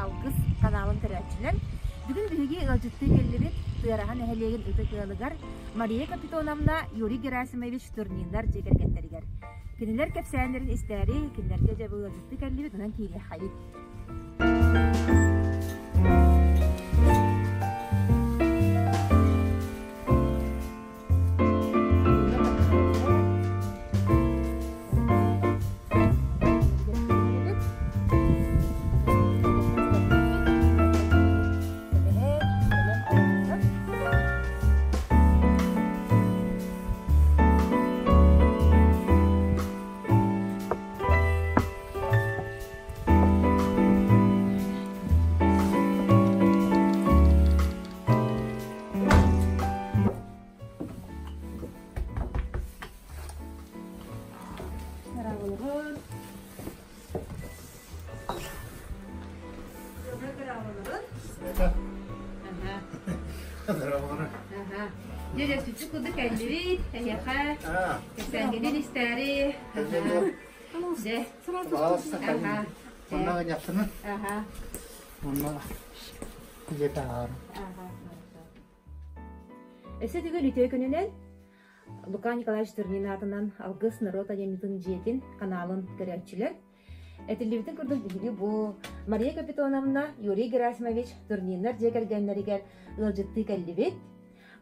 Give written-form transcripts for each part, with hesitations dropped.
Алгыс каналын көрөөччүлэр. Бүгүн биһиги ыалдьыттыы кэллибит Тыараһа нэһилиэгин ытык ыалыгар Мария Капитоновна, Юрий Герасимович Турниннар дьиэ кэргэттэригэр. Кинилэр кэпсээннэрин истээри, кинилэргэ дьэ бу ыалдьыттыы кэллибит, онон киириэххэйин. Каравылыгын. Каравылыгын. Ага. Ага. Дьэ, сүччү курдук кэллибит, эһиэхэ кэпсээҥҥитин истээри. Дьэ. Ага. Ага. Өссө төгүл үтүө күнүнэн Лука Николаевич Турнин аатынан Алгыс норуот айымньытын дьиэтин каналын көрөөччүлэр. Этиллибитин курдук биһиги бу Мария Капитоновна, Юрий Герасимович Турниннар дьиэ кэргэннэригэр ыалдьыттыы кэллибит.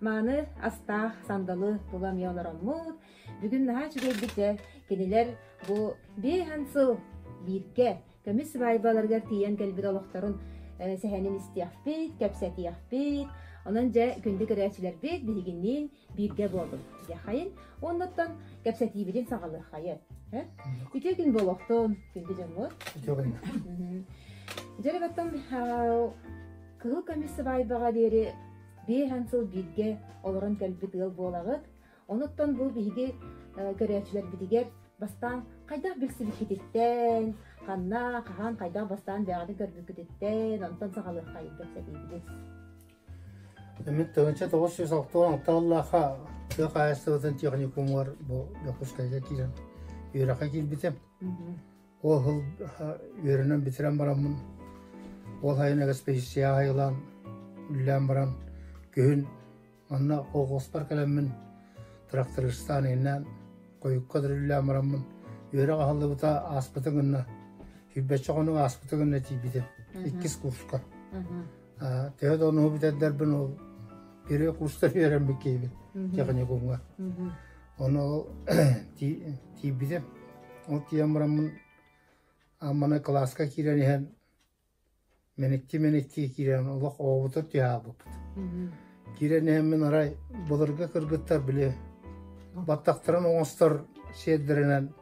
Мааны астаах сандалы тула эмиэ олороммут. Бүгүн наһаа үчүгэйбит дьэ кинилэр бу биэһэн сыл бииргэ көмүс сыбаайбаларыгар тиийэн кэлбит олохторун сэһэнин истиэхпит, кэпсэтиэхпит. Онон дьэ күндү көрөөччүлэрбит биһигинниин бииргэ буолун диэхайын. Оннуттан кэпсэтиибитин саҕалыаххайын. Үтүө күн буолуохтун, күндү дьоммут. Үтүө күн. Дьэ баттан кыһыл көмүс сыбаайбаҕа диэри биэһэн сыл бииргэ олорон кэлбит ыал буолаҕыт. Онуттан бу биһиги көрөөччүлэрбитигэр бастаан хайдах билсибиккититтэн, ханна, хаһан, хайдах бастаан бэйэҕитин көрбүккүтүттэн, онтон саҕалыаххайын кэпсэтиибитин. Мин 1966 сыллаахха тыа хаһаайыстыбатын техникумугар бу Дьокуускайга киирэн үөрэххэ киирбитим. Ол сыл үөрэнэн бүтэрэн бараммын, ол сайын экспедиция айылаан үлэлээн баран күһүн Манна колхуоспар кэлэммин трактористаан иҥнээн хойукка дылы үлэлээн бараммын үөрэх аһыллыбыта ааспыта гынна сүүрбэччэ хонук ааспыта гынна тиийбитим иккис курска. Төһө да онуһу бүтэрдэрбин ол первый курстар үөрэммит киһибин техникумҥа. Ону ол тиийбитим. Ол тиийэн бараммын Амманы кылааска киирэн иһэн Мэниктии-мэниктии киирэн олох оҕобутун түһаабыппыт. Киирэн иһэммин арай былыргы кыргыттар били баттахтарын оҥостор сиэрдэринэн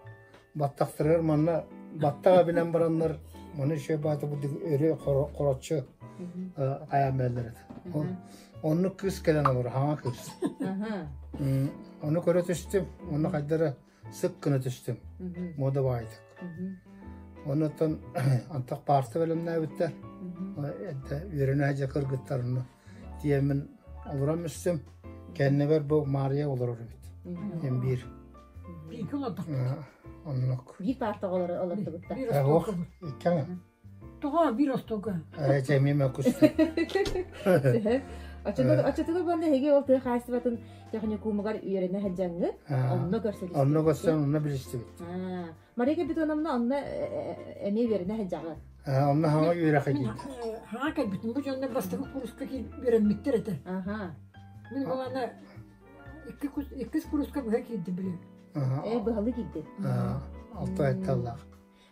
баттахтарыгар манна баттах эбинэн бараннар маны үчүгэй баата курдук өрө хороччу айаан бэллэр этэ. Оннук кыыс кэлэн олорор, хаҥа кыыс. Ону көрө түстүм, онно хайдара сык гына түстүм муода баайдык оннуттан антах паарта бэлэмнээбиттэр эрдэ үөрэнэ сылдьар кыргыттар онно тиийэммин олорон түстүм кэннибэр бу Маарыйа олорор эбит эн биир Бииргэ олордохпут. Оннук. Биир паартаҕа олордубуттар. Суох, икки аҥы. Тоҕо биир остуолга? Ээ, чэ, эмиэ мөккүстэ. Оччотугар буонна эһиги ол тыа хаһаайыстыбатын техникумугар үөрэнэ сылдьаҥҥыт, онно көрсө Онно көрсөн, онно билистибит. Мария Капитоновна онно эмиэ үөрэнэ сылдьаҕыт. Онно хаҥа үөрэххэ киирдэ. Хаҥа кэлбитим. Бу дьоннор бастакы курска үөрэммиттэр этэ. Мин балана иккис курска быһа киирдим били. Ээ, быһалыы киирдин. Алта айтталлаах.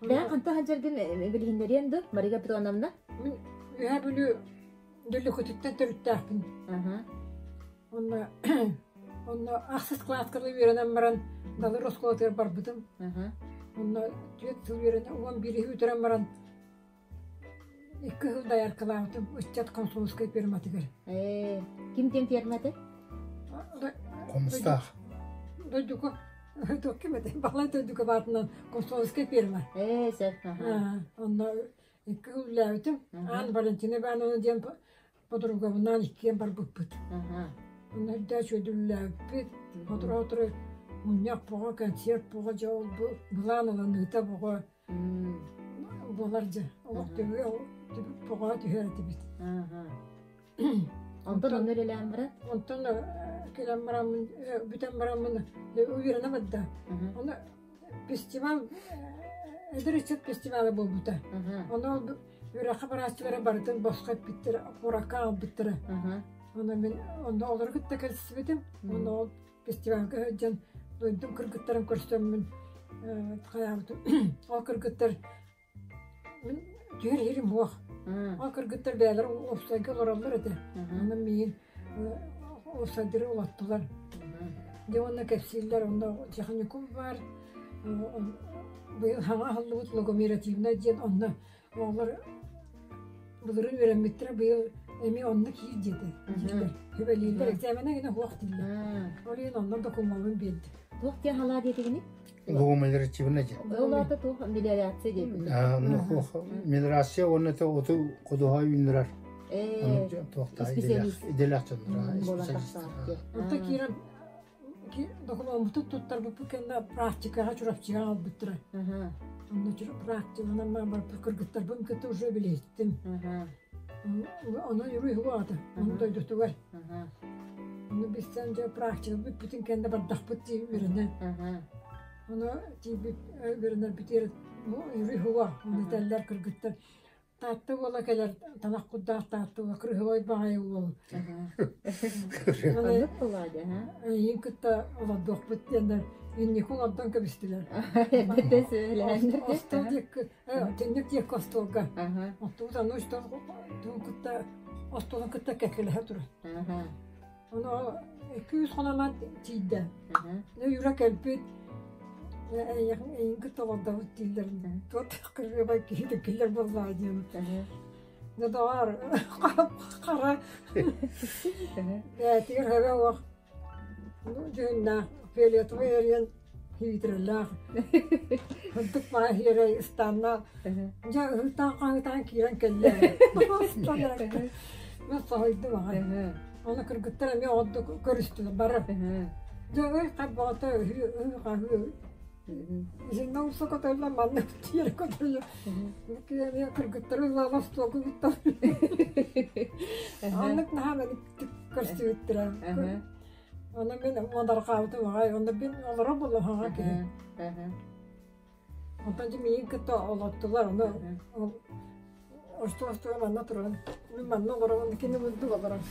Бэйэҥ хантан сылдьаргын билиһиннэриэн дуу, Мария Петровна? Мин Үөһээ Бүлүү Дүллүкүтүттэн төрүттээхпин. Онно онно ахсыс кылааска үөрэнэн баран Далыр оскуолатыгар барбытым. Онно түөрт сыл үөрэнэн, уон биириһи бүтэрэн баран икки сыл дояркалаабытым ыччат комсомольскай ферматыгар. Ээ, ким диэн ферматы? Хомустаах. Дойдуку Туох ким этэй? Баһылай Дойдука баатынан комсомольскай ферма. Ээ, сөп. Онно икки сыл үлэлээбитим. Аан Валентина Ивановна диэн подругабынаан иккиэн барбыппыт. Онно үрдээ үчүгэйдик үлэлээбиппит. Сотору-сотору мунньах боҕо, концерт боҕо, дьэ ол былаан ылыныыта боҕо буолар дьэ. Олох түмүгэ. Түбүк тоҕо түһэр этибит. Онтон онно үлэлээн баран? Онтон кэлэн бараммын, бүтэн бараммын үөрэнэ барда. Ону фестиваль эдэр ыччат фестивала буолбута. Ону ол үөрэххэ барааччылары барытын босхо эппиттэрэ, куоракка аҕалбыттара. Ону мин онно олору кытта кэлсибитим. Онно ол фестивальга сылдьан дойдум кыргыттарын көрсөммүн хайаабытым. Ол кыргыттар Мин түһэр иһирим суох. Ол кыргыттар бэйэлэрэ уопсайга олороллор этэ. Онон миигин уопсайдары улаттылар. Дьэ уонна кэпсииллэр, онно техникум баар, быйыл хаҥа аһыллыбыт логомеративнай диэн онно оҕолор былырыын үөрэммиттэрэ быйыл эмиэ онно киир диэтэ дииллэр. Сүбэлииллэр, экзамена гына суох дииллэр. Ол иһин онно докумуонун биэрдим. Туох диэн халаа диэтигиний? Логомелиоративнай диэн. Ол аата туох мелиорация диэбит. Мелиорация уонна оту ходуһа үүннэрэр. Специалист. Идэлээх дьоннор. Специалист. Онто киирэн докумуоммутун туттарбыппыт кэннэ практикаҕа Чурапчыга аҕалбыттара. Онно практиканан барбыт кыргыттарбын кытта уже билиһиттим. Онон Юрий аата, onun дойдутугар. Ону билсэн дьэ практика бүппүтүн кэннэ бардахпыт дии үөрэнэн. Ону тиийбит үөрэнэрбитигэр Юрий Хуа, ону этэллэр кыргыттар Таатта уола кэлэр талах курдаах Таатта уола кырыһыбай баҕайы уол. Оннук буолаа дии, ха? Эйигин кытта олордуохпут диэннэр инники олордон кэбистилэр. Эрдэттэн сөбүлээннэр. Остуол диэки, түннүк диэки остуолга. Оттубут аны остуолун кытта остуолун кытта кэккэлэһэ турар. Ону күүс хономат тиийдэ. Юра кэлбит эйигин кытта олордобут дииллэр. Туот кыргыбай киһи киллэр буоллаа диэн. Доҕоор, хара бээтигэр хөбө уох дьүһүннээх фиолетовый эриэн хиитирэлээх Ынтык баа хиэрэй ыстанна дьэ ыһыытаан-хаһыытаан киирэн кэллэ. Мен соһуйдум аҕай. Аны кыргыттар эмиэ ордук көрүстүлэр бары. Дьэ ый харбаҕата ыһыы-хаһыы Итиннэ умса көтөллө манна тиэрэ көтөллө. Киэмиэ кыргыттары ылаан остуолга куттар. Аннык наһаа мэниктик көрсүбүттэрэ. Оны мин муодарҕаабытым аҕай, онно мин олоро буоллаҕа киһи. Онтон дьэ миигин кытта олоттулар, ону остуол манна туран, мин манна олоробун, кини муннук олорор.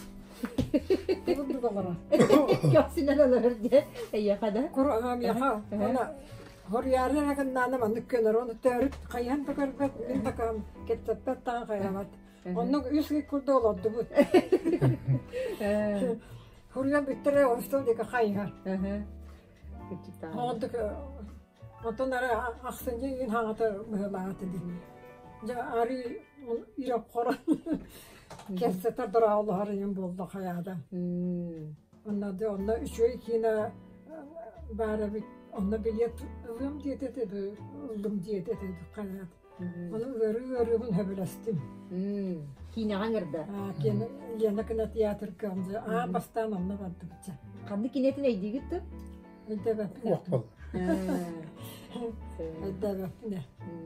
Муннук олорор. Көхсүнэн олорор диye эйиэхэ да? Кур миэхэ ана хоруйаары эрэ гыннаана маннык көнөр, ону төрүт хайыһан да көрбөт, мин да кэпсэппэт даҕаны хайаабат. Оннук үс ый курдук олордубут. Хоруйан бүттэрэ остуол диэки хайыһар. Онтук Онтон ары ахсынньы ыйын хаҥата быһыылаах этэ дии. Дьэ арыы ирэ хорон кэпсэтэр дороолоһор ыйым буолла хайаада. Онно дьэ онно үчүгэй киинэ баар эбит. Онно билиэт ылыам диэтэ этэ ыллым диэтэ этэ хайаат. Ону ыарыы ыарыыбын сөбүлэстим. Киинэҕэ ыҥырда. Лена кинотеатрга аан бастаан онно бардыбыт. Ханнык киниэтин өйдүүгүт да? Өйдөөбөппүн. Өйдөөбөппүн.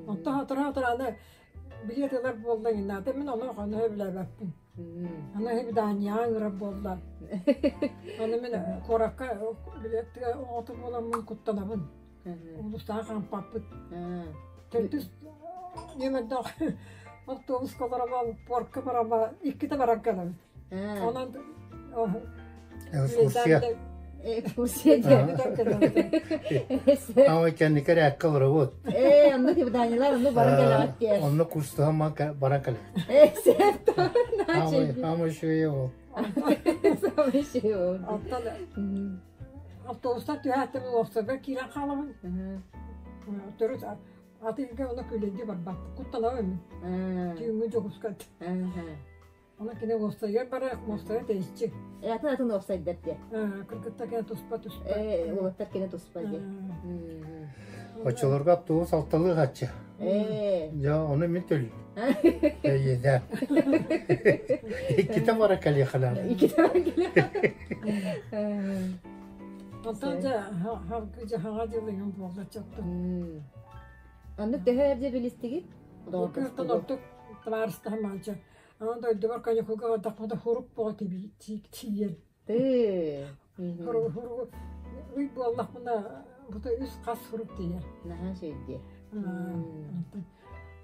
Онтон сотору-сотору аны билиэт ылар буолла иҥнаата мин ону ону сөбүлээбэппин. Аны свиданияҕа ыҥырар буолла. Аны мин куоракка билиэт оҕото буоламмын куттанабын. Улуустааҕы хаампаппыт. Төрдүс нүөмэрдээх автобуска олоробо, порка бараба, иккитэ баран кэлэбит. Онон Экскурсия. Экскурсия диэн. Ама кэнники эрээккэ олоробут. Ээ, онно свиданиялар онно баран кэлэҕит диэн. Онно кустаһан баран кэлэбит. Ээ, сеп. Ама үчүгэй ол. Самый үчүгэй ол. Оттон Автобустан түһээттим уопсайга киирэн хаалабын. Төрүт атыыга онно күлэйдии барбат. Куттанабын. Түүҥҥү Дьокуускай. Онон кини уопсайыгар барар, уопсайа тэйиччи. Атын атын уопсайдар диye. Кыргыттар кини туспа туспа. Уолаттар кини туспа диye. Оччолорго автобус алталыы хаччы. Дьэ, ону мин төлүүм. Эйиэдэ. Иккитэ бара кэлиэхэлээх. Иккитэ бара кэлиэхэлээх. Онтон дьэ дьэ хаҥа дьылыгым буолла чоттун. Оннук төһө эрдэ билистигит? Кыртан ордук. Табаарыстаһан маалдьа. Аны дойдубар каникулга бардахпына хурук буола тиийэр. Тыы. Хурук хурук ый буоллахпына бута үс хас хурук тиийэр. Наһаа үчүгэй.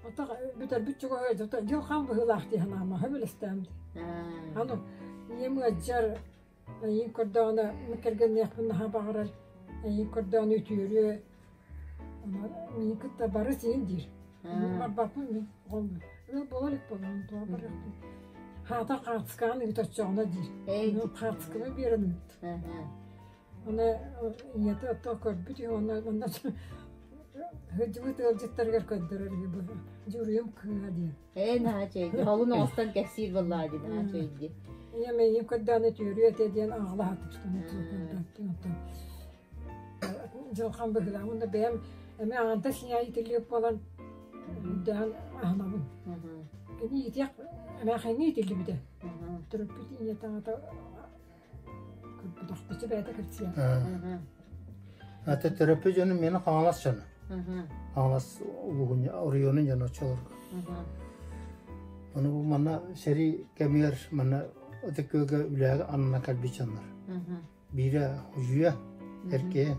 Ото бүтэрбит чугаһа дьыл хаан быһыылаах дии санаама сөбүлэстэм. Аны ийэм ыалдьар эйигин көрдөҕүнэ кэргэнниэхпин наһаа баҕарар эйигин көрдөҕүнэ үтүөрүө миигин кытта бары сиин диир. Барбаппын мин оҕом ыал буола илик буоллум туох барыахпын. Хаата хаартыскаҕын ыыт оччоҕуна диир. Хаартысканы биэрэн ыыт. Аны ийэтэ оттон көрбүт үһү уонна онно сылдьыбыт ыалдьыттарыгар көрдөрөр үһү бу Дьуруйум кыыһа диэн. Ээ наһаа үчүгэй. Холун оҥостон кэпсиир буоллаҕа дии наһаа үчүгэй дии. Ийэм эйигин көрдөөн үтүөрүө этэ диэн аҕалаһатык онтон дьылҕам быһыылаах уонна бэйэм эмиэ аҕантас ийэ иитиллибит буолан үрдээн аһынабын. Кини иитиэх эмээхиҥҥэ иитиллибитэ. Төрөппүт ийэтэ аҕата Көрбөтөхпүчэ бэйэтэ кэпсиэ. Ата төрөппүт дьонум миэнэ Хаҥалас дьоно. Хаҥалас улууһун оройуонун дьоно оччолорго. Ону бу манна сэрии кэмигэр манна Ытык Күөлгэ үлэҕэ анана кэлбит дьоннор. Биирэ Удьуйа, Эркиэ,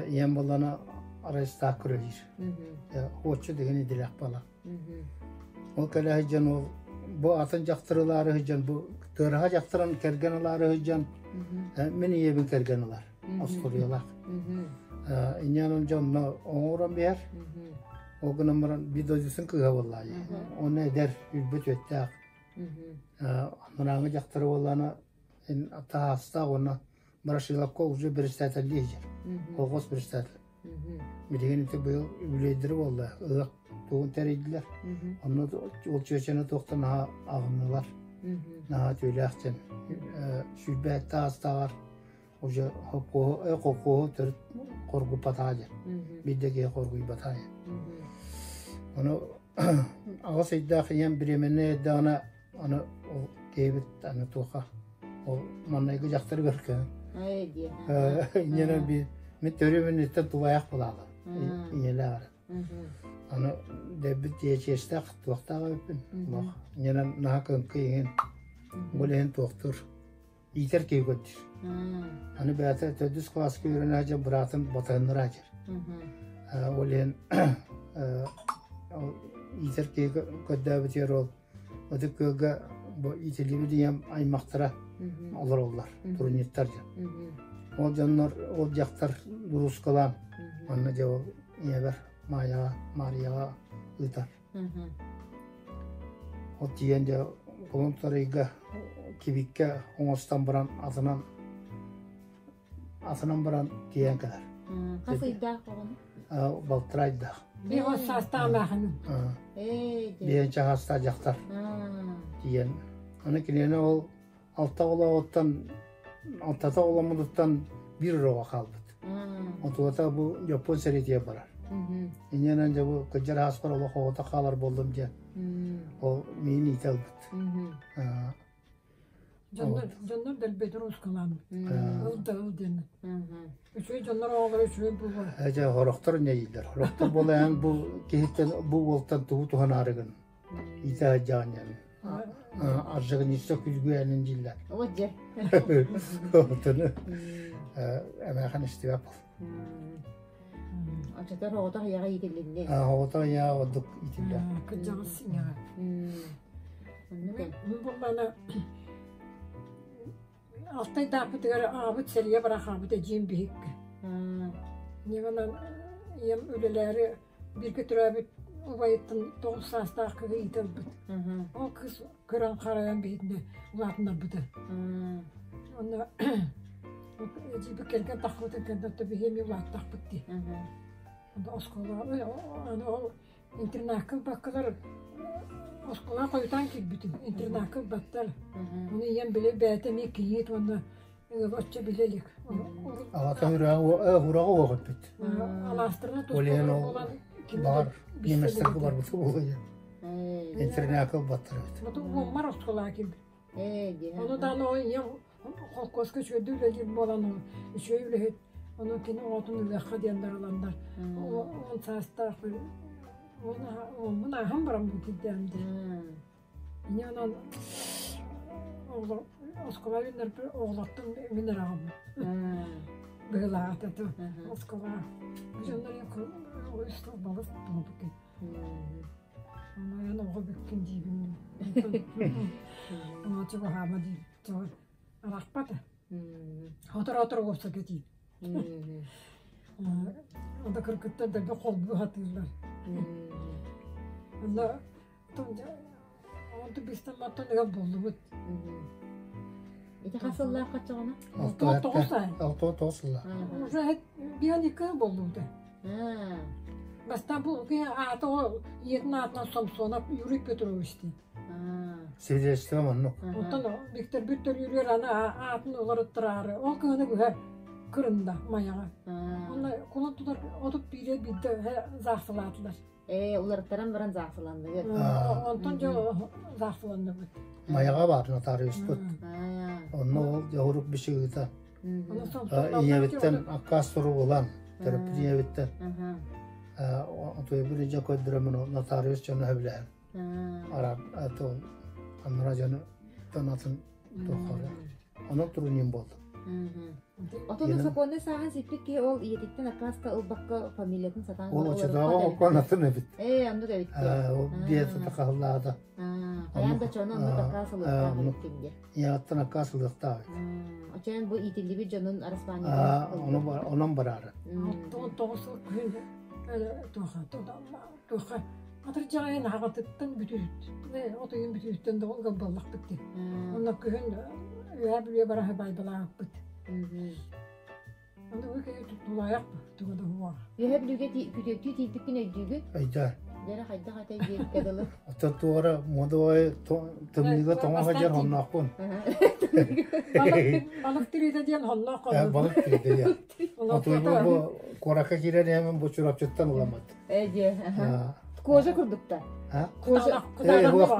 ийэм буоллана арайыстаах көрөлүүр. Уоччу деген идэлээх буолар. Ол кэлэ сылдьан ол бу атын дьахтар ылаары сылдьан бу тыараһа дьахтарын кэргэн ылаары сылдьан мин ийэбин кэргэн ылар остуоруйалаах. Инньэ дьонно оҥорон биэр. Ол гынан баран биир дойдусын кыыһа буоллаа. Оны эдэр үрбүт үөттээх. Анарааҥы дьахтары буоллаана таһаастаах уонна Ворошиловка уже председателлии сылдьар. Колхоз председатель. Билигин ити быйыл үбүлүөйдэрэ буолла. Ыһыах тугун тэрийдилэр. Онно ол чүөчэни туохтан наһаа аҕыннылар. Наһаа түүлээх дьэн. Сүүрбээтте аастааҕар уже холкуоһу, холкуоһу төрүт хоргуппатаҕа диэн. Биирдэ киһи хоргуйбатаҕа диэн. Ону аҕыс ыйдаах ийэм бириэмэннэй эрдэҕинэ аны ол киһибит аны туоха ол маннайгы дьахтары көркөн инньэнэ би мин төрүөбүн иттэн тулаайах булаала ийэлээҕэр аны дэббит тиэчиэстээх туохтаах эбиппин олох инньэнэ наһаа кыҥкы иҥин ол иһин туохтуур иитэр киһи көрдүүр аны бэйэтэ төрдүс кылааска үөрэнэ сылдьан быраатын батыһыннара сылдьар ол иһин иитэр киһи көрдөөбүтүгэр ол Ытык Күөлгэ бу иитиллибит ийэм аймахтара олороллор, турунньуттар дьон. Ол дьоннор, ол дьахтар дуруускалаан, манна дьэ ол ийэбэр Маайаҕа, Маарыйаҕа ыытар. Ол тиийэн дьэ кулун тутар кибиккэ оҥостон баран атынан атынан баран тиийэн кэлэр. Хас ыйдаах оҕону? Балтараа ыйдаах. Биир саастаах эмээхиним. Биэн чаһаастаах дьахтар тиийэн. Аны кинини ол алта оҕолооҕуттан алтата оҕоломмутуттан биир оҕо хаалбыт. Онтугата бу Дьоппуон сэриитигэр барар. Инньэнэн дьэ бу кырдьар ааспар олох оҕото хаалар буоллум диэн ол миин иитэ ылбыт. Дьоннор, дьоннор дэлбэти русскалаан ыл да ыл диэн. Үчүгэй дьоннор оҕолоро үчүгэй буолуо. Дьэ, хорохтор ньэйиллэр. Хорохтор буолаан бу киһиттэн бу уолтан тугу туһанаарыгын иитэ сылдьаҕын диэн. Аржагынница күлгүөнүн дииллэр. Вот дьэ. Отону эмээхэн истибэт бол. Оччотор оҕото ыйаҕа иитиллинни. Оҕото ыйаҕа ордук иитиллэр. Кырдьаҕас сиҥэҕэ. Мин буоллаана алтайдаахпытыгар аҕабыт сэрийэ барахаабыт эдьиийим биһикки. Ньыгынан ийэм үлэлээри бииргэ төрөөбүт убайыттан 9 саастаах кыыһы иитэ ылбыт. Ол кыыс көрөн харайан биһитинэ улаатыннарбыта. Онно эдьиийбит кэргэн таххыбытын кэннэ биһи эмиэ улааттахпыт дии. Онно оскуолаҕа аны ол интернакка ылбаккалар оскуолаҕа хойутаан киирбитим. Интернакка ылбаттар. Ону ийэм били бэйэтэ эмиэ кийиит уонна ыала оччо билэ илик. Аҕата ураҕа уох эппит. Алаастарына Ол иһин туспалар ол буолан кими да баҕар билсэ немецтэргэ илик. барбыта буолуо диэн. Интернакка ылбаттар эбит. Моту уоммар оскуолаҕа киирбит. Ээ диэн. Ону даҕаны ол ийэм холкуоска үчүгэйдик үлэлиир буолан үчүгэй үлэһит. Ону кини оҕотун ылыахха диэн дарыланнар. 10 саастаах Уоммун ааһан бараммын киирдэҕим дии. Ийэ онон оскуола үүннэрбит оҕолортон мин эрэ аҕабын. Быһыылаах этэ оскуола. Дьоннор үс сыл балыс буолбуккун. Онон оҕо бүккүн диибин. Ону чугаһаама диибин. Арахпата. Сотору-сотору уопсайга тиийдим. Онно кыргыттар дэлби холбуу сатыыллар. Онно онту быстамматтан ыал буоллубут. Ити хас сыллаах хаччаҕына? 69 ай. 69 сыллаах. Уже бионикка буоллубута. Бастаан бу аата ол ийэтин аатынан Сомсонов Юрий Петрович диэн. Свидетельство оннук. Оттон Виктор Бүттөрүүрүөр аны аатын уларыттараары ол кыһыны быһа кырында Майаҕа. Онно кулун тутар 31-е биирдэ заахсылаатылар. Ээ, уларыттаран баран заахсыланныгыт. Онтон дьэ заахсыланныбыт. Майаҕа баар нотариуспут. Онно ол дьоһурук бичигита. Ийэбиттэн аккаас сурук ылан, төрөппүт ийэбиттэн. Отуйбут дьэ көрдөрөмүн нотариус дьону сөбүлэһэн. Арар аннара дьону атын туоххара. Онон туруньум буолла. Отон сокуоннай сааһын сиппит киһи ол ийэтиттэн аккааска ылбакка фамилиятын сатаан Ол оччотооҕу оккон атын эбит. Ээ, оннук эбит. Ол диэти такаһыллаата. Хайаан да чону оннук аккаас ылыахтаах эбиккин диэ. Ийэҕиттэн аккаас ылыахтаах эбит. Оччоон бу иитиллибит дьонун араспаанньатын Онон бараары. 9 сыл күһүн туоха туоха атырдьаҕайын аҕатыттан бүтүүт от ыйын бүтүүттэн да ол буоллахпыт дии. Онно күһүн үөһэ бүлүү бараһы байбалаабыппыт. Ону бу киһи тулаайах туга да уоҕа. Үөһэ бүлүүгэ күтүөттүү тиийбиккин өйдүүгүн? Өйдөө. Дьэрэ хайдах этэй диэбиккэ дылы. Оттон туора модовой тымныыга тоҥо сылдьар хонноохпун. Балык тириитэ диэн хонноох хоннох. Балык тириитэ диэн. Отуйбу бу куоракка киирэр иһэмин бу Чурапчыттан ыламмыт. Э дьэ. Кожа курдукта. Кожа. Э уох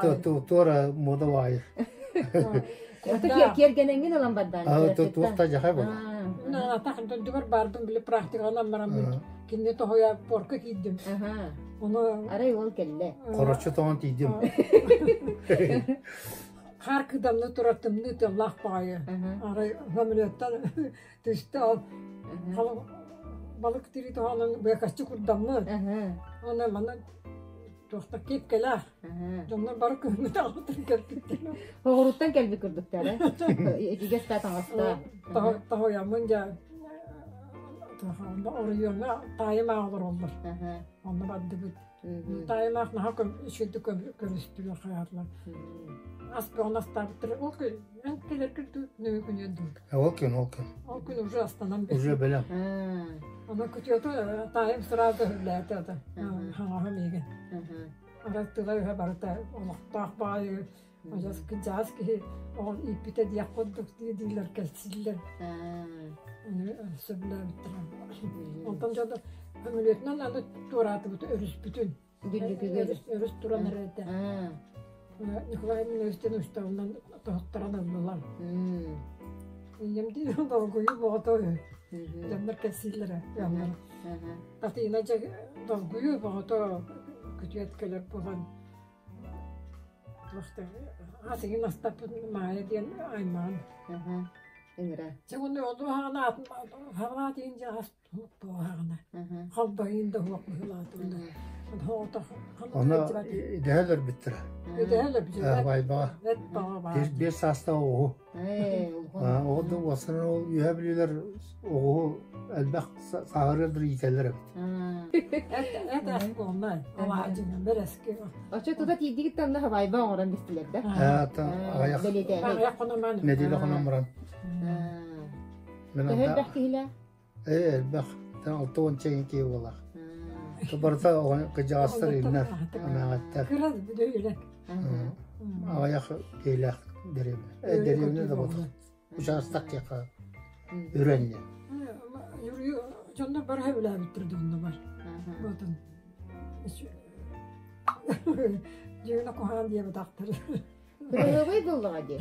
туора модовой. Ото киэргэнэҥҥин ылан бардаан. Туохта дьахай буолла. Атах дойдубар бардым били практикаланан бараммын кинини тоһуйа порка киирдим. Ону арай ол кэллэ. Хороччу тоҥон тиийдим. Хаар кыдамны турар тымныы тыаллаах баҕайы. Арай самолеттан түстэ ол балык тирии тоһоонун быакаччы курдаммыт. Оны манна туохта киэпкэлээх. Дьоннор бары күһүҥҥү таҥастан кэлбиттэр. Оҕуруттан кэлбит курдуктар э? Итигэс да таҥаста. Тоһуйаммын дьэ оройуоҥҥа таайым аах олороллор. Онно бардыбыт. Таайым аах наһаа үчүгэйдик көрүстүлэр хайаатылар. Ас бөҕөнү астаабыттар. Ол күн эн кэлэр күн нөҥүө күнүөн дуу. Ол күн, ол күн. Ол күн уже астанан Уже бэлэм. Аны күтүөтү таайым сразу өһүллээтэ ата. Хаҥаһа миигин. Арай тыла-өһө барыта олохтоох баайы адьас кыдьаас киһи ол ииппитэ диэх курдук дии дииллэр кэлсиллэр. Сөбүлээбиттэр. Онтон дьоно көмүлүөтүнэн аны туораатыбыт өрүспүтүн. Өрүс туран эрэр этэ. Николай Миновичтан уставынан тоһуттаран ыллылар. Ийэм дии долгуйуу боҕото үһү. Дьоннор кэпсииллэрэ ыаллара. Татыйына дьэ долгуйуу боҕото күтүөт кэлэр буолан туохта ас иҥин астаппыт Маайа диэн аймаҕын. Ыҥыра. Чэ уонна олу хаҕына атын хаҕына тиин дьэ ас туоһаҕына холбоһуйун да суох быһыылаатылар. Ону идэһэ өлөрбүттэрэ. Идэһэ өлөрбүттэрэ. Байбаҕа. Биэс саастаах оҕу. Оҕо да уосанан ол үөһэ бүлүүлэр оҕуһу элбэх сааһырыар иитэллэр эбит. Эт ас буолмай. Алаадьынан бэрэски. Оччо тута тиийдигит танна хабайба оҥорон бистилэр да? Аҕыйах нэдиэлэ хонон баран. Төһө элбэх киһилээх? Ээ, элбэх. 60 чэгин киһи буолар. Барыта кыдьаҕастар иннэр, эмээҕэттэр. Кыра бүдөйлек. Аҕыйах киһилээх дэриэбинэ. Э, дэриэбинэ да буолар. Учаастак киэхэ үрэнньэ. Дьоннор бары сөбүлээбиттэр дьонно бар. Буотун. Дьиҥинэ куһаҕан диэбэтахтар. Кыралыабай буоллаҕа дии.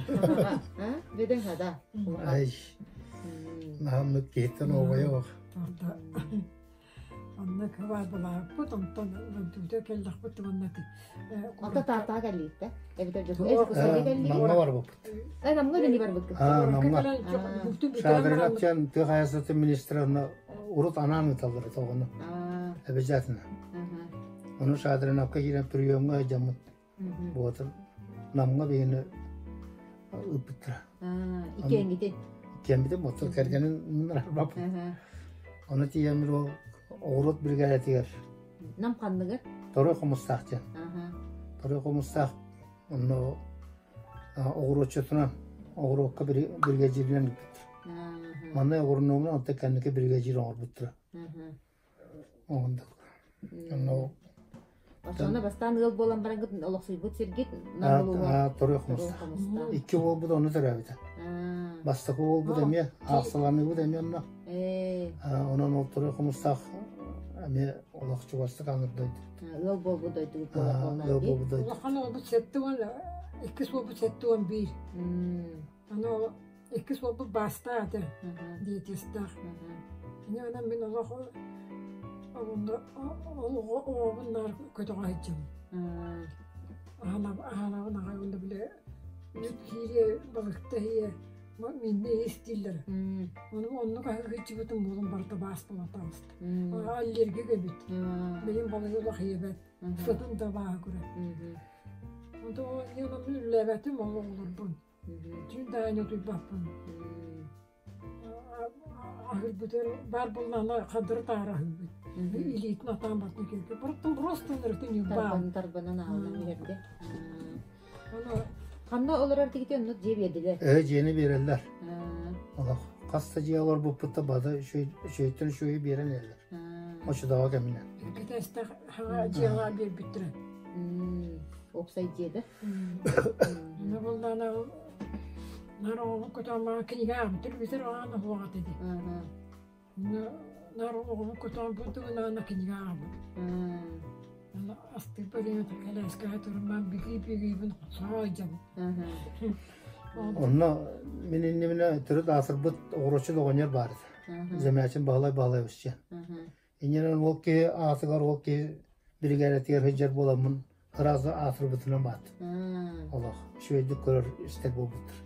А? Бөдөҥ хада. Ай. Наһаммыт киһиттэн оҕойо ох. Онно кыбаабылаабыппыт, онтон дойдубутугар кэллэхпит уонна Ото таатаа кэллииттэ. Эбэтэр Дьокуускайга кэллиит. Намҥа барбыппыт. Намҥа үлэлии барбыккыт. Намҥа. Шадринов диэн тыа хаһаайыстыбатын министрэ онно урут анаан ыыталлар этэ оҕону. Обязательно. Ону Шадриновка киирэн приемҥа сылдьаммыт. Буотун Намҥа биһини ыыппыттара. Иккиэҥҥитин. Иккиэммитин мотор кэргэнин муннарарбаппыт. Ону тиийэммит ол оҕуруот биригээдэтигэр Нам ханныгар? Торуй Хомустаах диэн. Торуй Хомустаах онно оҕуруотчутунан оҕуруокка биригэдьииринэн ыыппыттар. Манна оҕурунуомун онтон кэнники биригэдьиир оҥорбуттара. Оҕундук. Онно Оччоҕуна бастаан ыал буолан бараҥҥыт олохсуйбут сиргит Нам улууһа Торуй Хомустаах. Икки уолбут онно төрөөбүтэ. Бастакы уолбут эмиэ аахсаланыыбыт эмиэ онно. Онон ол Торуй Хомустаах эмиэ олох чугастык аҥыр дойду. Ыал буолбут дойдубут буолар Ыал буолбут дойду. Улахан уолбут 72, иккис уолбут 71. Аны ол иккис уолбут баастаах этэ, диетистаах. Кини онон мин олох оҕобун наар көтөҕө сылдьабын. Аһанабын аҕай уонна били үүт киириэ, балыкта иһиэ, миннэ ис дииллэрэ. Ону оннук аһыы сылдьыбытым буолан барыта баас буолан таҕыста. Аллергик эбит. Билин балыгы олох иэбэт. Сытын да бааһа көрөр. Онто онон үллээбэтим ол оҕолорбун. Түүн даҕаны утуйбаппын. Аһыырбытыгар баар буоллаҕына хадыры таара аһыыбыт. Илиитин атаан бартын кэлбит. Просто просто ынырытын ньылбаан. Тарбанан аалан иһэргэ. Ханна олорор тигити оннук дьиэ биэрдилэр? Ээ дьиэни биэрэллэр. Олох хас да дьиэ олорбуппут да бада үчүгэйтэн үчүгэйи биэрэн иһэллэр. Оччотооҕу кэминэн. Кэтэстэх хаҥа дьиэҕэ биэрбиттэрэ. Уопсай дьиэдэ. Онно буоллаҕына наар оҕобун көтөҕөн кинигэ ааҕбыттар бүтэр аҕаан оһуох этэ дии. Наар оҕобун көтөҕөн бу тылынаана кинигэ ааҕабыт. Онно астыырбар кэлээскэҕэ турумман бигии-бигиибин сороойдьабын. Онно мин иннибинэ төрүт аатырбыт оҕуроччут оҕонньор баар этэ. Замятин Баһылай Баһылаевич диэн. Иннинэн ол киһи аатыгар ол киһи биригээдэтигэр сылдьар буоламмын ыраас аатырбытынан баат. Олох үчүгэйдик көрөр истэр буолбуттар.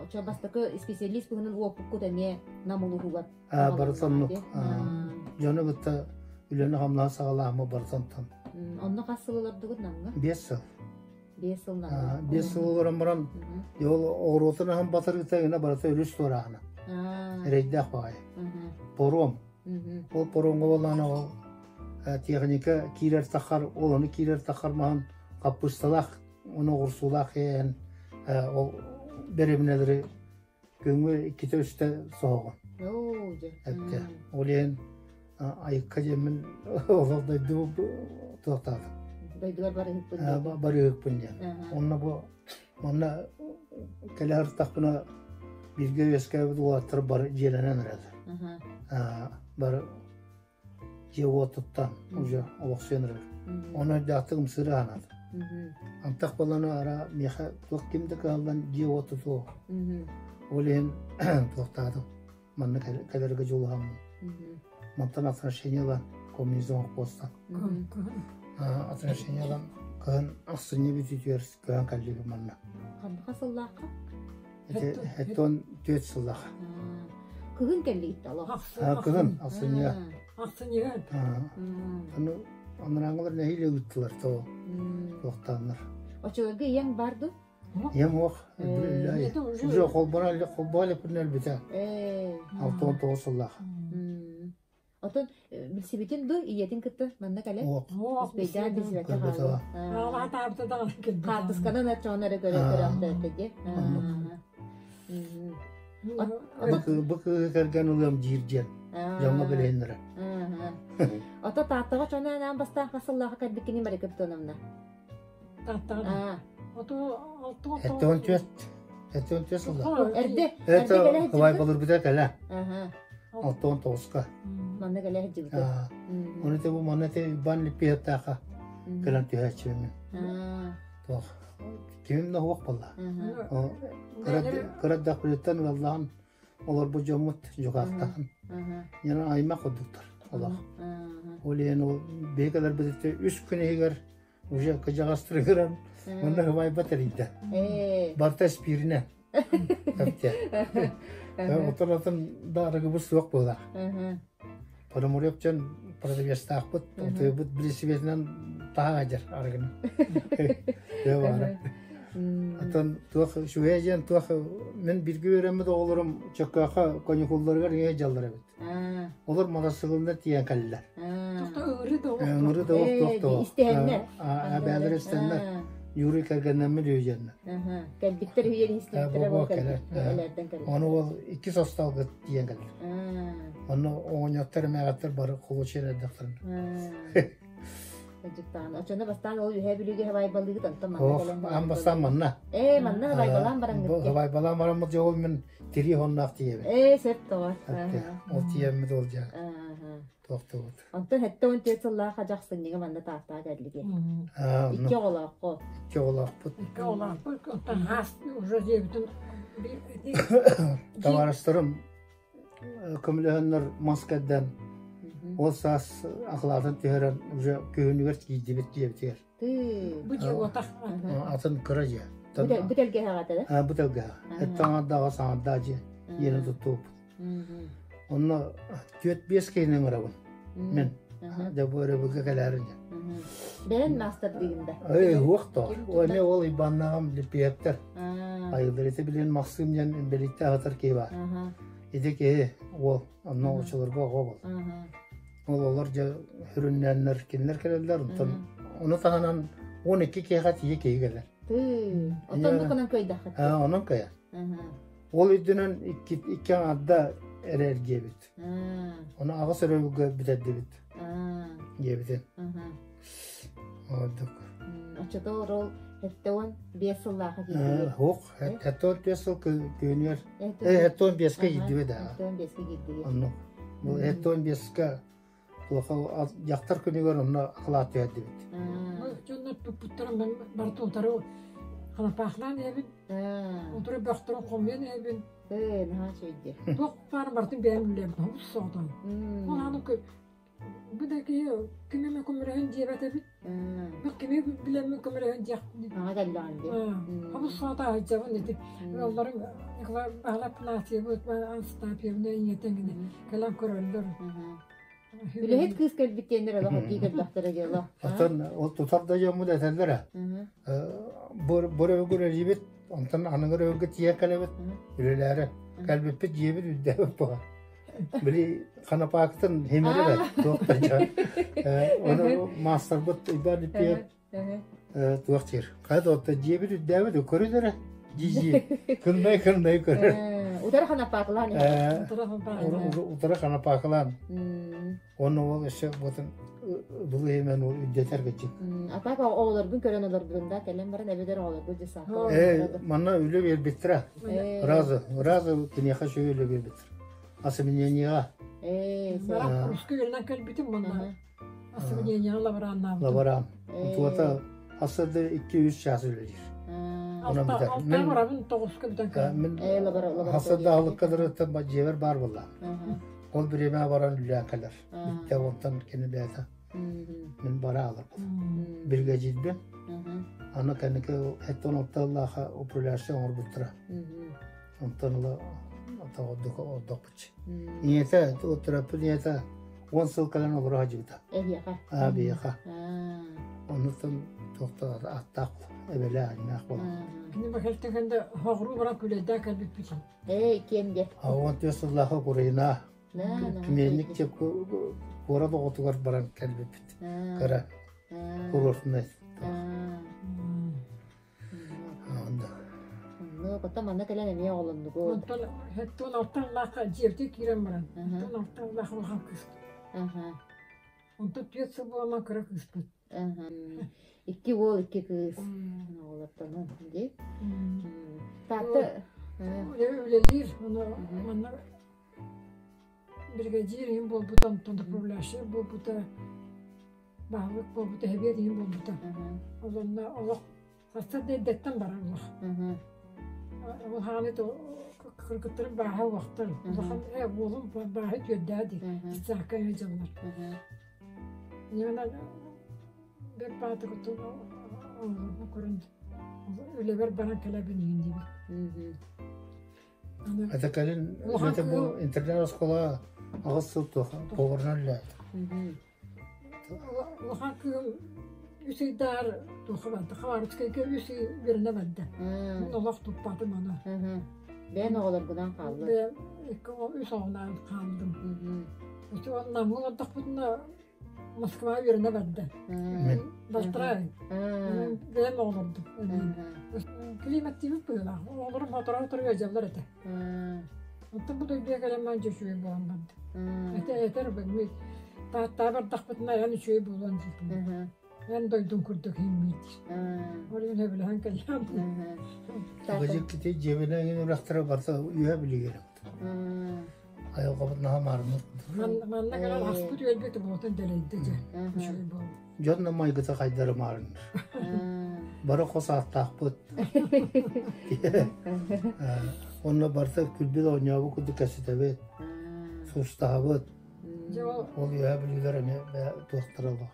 Очо бастакы специалист быһынан уоппуккут эмиэ Нам улууһугар. Барыта оннук. Дьону кытта үлэни-хамнаһы саҕалааһыммы барыта онтон. Онно хас сыл олордугут Намҥа? 5 сыл. 5 сыл Намҥа. 5 сыл олорон баран, ол оҕуруотун аһын батарыыта гына барыта өрүс туорааһына. Эрэйдээх баҕайы. Паром. Ол паромҥа буоллаҕына ол техника киирэр тахар, ол ону киирэр тахар маһын хаппыысталаах, ону оҕурсуулаах ээн ол бэрэбинэлэри күҥҥэ иккитэ-үстэ соһоҕун. Эттэ. Ол иһин айыкка диэммин олох дойду туохтаатым. Дойдугар барыһыкпын диэн. Барыһыкпын диэн. Онно бу манна кэлэ сырыттахпына бииргэ үөскээбит уолаттар бары дьиэлэнэн эрэллэр. Бары дьиэ-уот туттан уже олохсуйан эрэр. Ону өйдөөхтүк ымсыыра анаата. Антах буоллана ара миэхэ туох ким да кыһаллан дьиэ-уот тутуо. Ол иһин туохтаатым. Манна кэлэргэ дьулуһаммын. Мантан отношение ылан коммунизм холкуостан. Отношение ылан кыһын ахсынньы бүтүүтүгэр кыһан кэллибит манна. Ханныка сыллаахха? Эттон 4 сыллаах. Кыһын кэллигит олох. Кыһын ахсынньыга. Ахсынньыга. Аны анарааҥылар нэһиилэ ыыттылар то туохтааннар. Очолорго ийэҥ бар ду? Ийэм уох. Уже холбора холбоон өлбүтэ өлбүтэ. 69 сыллаах. Отон билсибитин ду ийэтин кытта манна кэлэн успейдаан билсибэккэ хаалла. Хаартысканан оччоҕуна эрэ көрө көрөөхтөөттө дии. Бу кыыһы кэргэн ылыам диир диэн дьоҥҥо билиһиннэрэ. Ото Тааттаҕа чоно анаан бастаан хас сыллааҕы кэлбиккини Марика Платоновна? Тааттаҕа. Ото 74 74 сыллаах. Эрдэ эрдэ кэлэ Хабай балырбыта кэлэ. 69-ка. Манна кэлэ сылдьыбыта. Оны те бу манна те Иван Липпиэттааха кэлэн түһээччибин. Туох кимим да суох буолла. Кыраддахпытыттан ыаллаан олорбут дьоммут дьукаахтахан. Яна аймах курдуктар. Олох. Ол иһин ол биһи кэлэрбититтэн үс күн иһигэр уже кыдьаҕастырыгыран онно хыбайба тэрийдэ. Барта испииринэ. Эптэ. Отон атын да арыгыбыт суох буолар. Пономаревчан продавецтаахпыт, отуйбут билисибетинэн таһа дьар арыгыны. Дьэ баара. Атын туох үчүгэй диэн туох мин бирги үөрэммит оҕолорум Чөккөөхө конюхулларыгар ийэ дьаллар эбит. Олор матасыгылына тиийэн кэллилэр. Ыҥырыы да олох туох да Истэһэннэр. Эбээлэр истэннэр. Юрий кэргэннэммит үһү Кэлбиттэр үһүйэн истибиттэрэ бу кэлэр. Ону ол икки состалга тиийэн кэллэр. Онно оҕонньоттор эмээҕэттэр бары холучер эрдэхтэрин. Дьыктаан. Очону бастаан ол үһэ бүлүүгэ хабайбалыыгыт онтон манна кэлэн. Аан бастаан манна. Ээ, манна хабайбалаан бараҥҥыт. Хабайбалаан бараммыт дьэ ол мин тирии хонноох тиийэбин. Ээ, сөп тоҕо. Ол тиийэммит ол дьэ. Туохтубут. Онтон 74 сыллаах дьахсынньыга манна тааттаа кэллиги. Икки оҕолооххо. Икки оҕолоохпут. Икки оҕолоохпут. Онтон хаас уже диэбитин Табаарыстарым көмөлөһөннөр мас кэрдэн ол саас акылаатын түһэрэн уже күһүнүгэр тиийдибит диэбитигэр. Бу дьиэ уотах. Атын кыра дьиэ. Бу тэлгэһэҕэ да? Бу тэлгэһэ. Эттаҥардаҕа саҥардаах дьиэ. Иэнэ туттубуппут. Онно түөрт-биэс киһини ыҥырабын. Мин. Дьэ бу өрөбүлгэ кэлээрин дьэ. Бэйэн маастардыыгын да? Эй, уох то. Эмиэ ол Иваннаҕым Липпиэптэр. Айыллар ити билин Максим диэн инбэлиитте аһатар киһи баар. Ити киһи уол, онно очолорго оҕо бол. Ол олор дьэ хүрүннээннэр кинилэр кэлэллэр, онтон ону таһынан 12 киһиэхэ тиийэ киһи кэлэр. Оттон бу кыйдаххыт. Онон кыйа. Ол үрдүнэн икки, икки аҥарда эрэ эргиэбит. Ону аҕыс өрөбүлгэ бүтэрдибит диэбитин. Ордук. Оччотоор ол 75 сыллааха киирдибит. Хук, 75 сыл күнүгэр. 75-ке киирдибит аа. 75-ке киирдибит. Оннук. Бу 75-ке туоха дьахтар күнүгэр онно акылаат түһэрдибит. Дьоннор туппуттарын барыта утары халапаахлаан иһэбин. Утары бөхтөрүн хомуйан иһэбин. Ээ, наһаа үчүгэй. Туох баар барытын бэйэм үлэлээбитим. Хобус соҕотоҕун. Ол ааны бу да киһи ким эмэ көмөлөһөн диэбэт эбит. Бу кими билэммин көмөлөһөн диэхпин. Аҕа кэллэҕин дии. Хобус соҕото сылдьабын ити. Ыалларым Николай Баһылай Афанасьевич, Анастасьевна ийэтэ гини кэлэн көрөллөр. Үлэһит кыыс кэлбит диэннэр олох этии кэлбэхтэрэ дьыала. Оттон ол тутар да дьоммут этэллэрэ. Бу өрөбүл үлэлиибит, онтон аныгы өрөбүлгэ тиийэн кэлэбит, үлэлээри. Кэлбиппит дьиэбит үрдээбит буолар. Били ханапаакытын химэрэ бэт, туох да дьэ. Ону маастарбыт Иван Липпиев туох диир. Хайа да оттон дьиэбит үрдээбит көрүн эрэ. Дии-дии. Кыннай-кыннай көрөр. Утары ханапаакылаан. Утары ханапаакылаан. Уонна ол өссө ботун былыһымен ол үрдэтэр кыччык. А так оҕолоргун көрөн олорбутун да кэлэн баран эбэтэр оҕолоргун дьэ саакка. Э, манна үлэ биэрбиттэрэ. Разы, разы киниэхэ үчүгэй үлэ биэрбиттэр. Осеменениеҕа. Э, Русский үөрэнэн кэлбитим манна. Осеменениеҕа лабораннаабытым. Лаборан. Туота хасырды 2-3 час үлэлиир. Онон бүтэр. Алта барабын тоҕуска бүтэн Мин хасырда аһылыкка дырыттан дьиэбэр баар буолла. Ол бириэмэ баран үлэлээн кэлэр. Бүттэ онтон кини бэйэтэ мин бара алар Биригэдьиирбин. Аны кэнники эттон отталлааха управляющий оҥорбуттара. Онтон ыла ордук ордохпут. Ийэтэ, төрөппүт ийэтэ 10 сыл кэлэн олоро сылдьыбыта. Эһиэхэ. Аа, биһиэхэ. Оннуттан туохта аттаах эбэлээх аннаах буолан. Кини бэхэлтэгэнде хоҕуруу баран күлэйдээх кэлбиппит. Ээ, киэнде. 14 сыллааха Украина Кимиэнник куорат оҕотугар баран кэлбиппит. Кыра курортнай. Онно потом манна кэлэн эмиэ оҕолоннугут. Онтон хэттон алтан дьиэбитигэр киирэн баран, онтон алтан улахан кыыс. Онтон түөрт сыл буолан кыра кыыспыт. Икки уол, икки кыыс. Оҕолортонун дии. Таатта үлэлиир, ону манна биригэдьиир иһин буолбута, онтон управляющай буолбута, баһылык буолбута, эбиэт иһин буолбута. Ол онно олох сарсыарда эрдэттэн барар олох. Ол хааны. Кыргыттарым бааһа уохтар. Улахан уолум бааһа түөрдээ дии. Исаакка дьоннор. Ньыманан бэрт баатыкытын оҕолорбун көрөн үлэбэр баран кэлэбин иһин диибин. Это кэлин это бу интернет оскуола аҕыс сыл поварынан үлэлээтэ. Улахан кыым үс ыйдаар туохха барда, Хабаровскайга үс ый үөрэнэ барда. Мин олох туппатым аны. Бэйэн оҕолоргунан хааллын. Бэйэм икки үс оҕонаан хааллым. Ити ол Намҥа олордохпутуна Москва үөрэнэ барда. Балтараа бэйэм оҕолордум. Климаттыыбыт быһыылаах. Оҕолорум сотору-сотору ыалдьаллар этэ. Оттон бу дойдуга кэлэн ман дьэ үчүгэй буолан барда. Этэ этэр Тааттаа бардахпытына эн үчүгэй буолуон диэтим. Эн дойдуҥ курдук иһиммит. Ол иһин сөбүлэһэн кэллэм. Быдьыккити дьиэбинэн үрэхтэрэ барыта үөһэ билигэр. Айылҕабыт наһаа маарыннык. Манна кэлэн аспыт үөлбүт буотун дэлэйдэ дьэ. Үчүгэй буолла. Дьон да майгыта хайдары маарынныр. Бары хос ааттаахпыт. Онно барыта күлбүт оонньообут курдук кэпсэтэбит. Суустаһабыт. Дьэ ол Ол үөһэ бүлүүлэр эмиэ туохтара олох.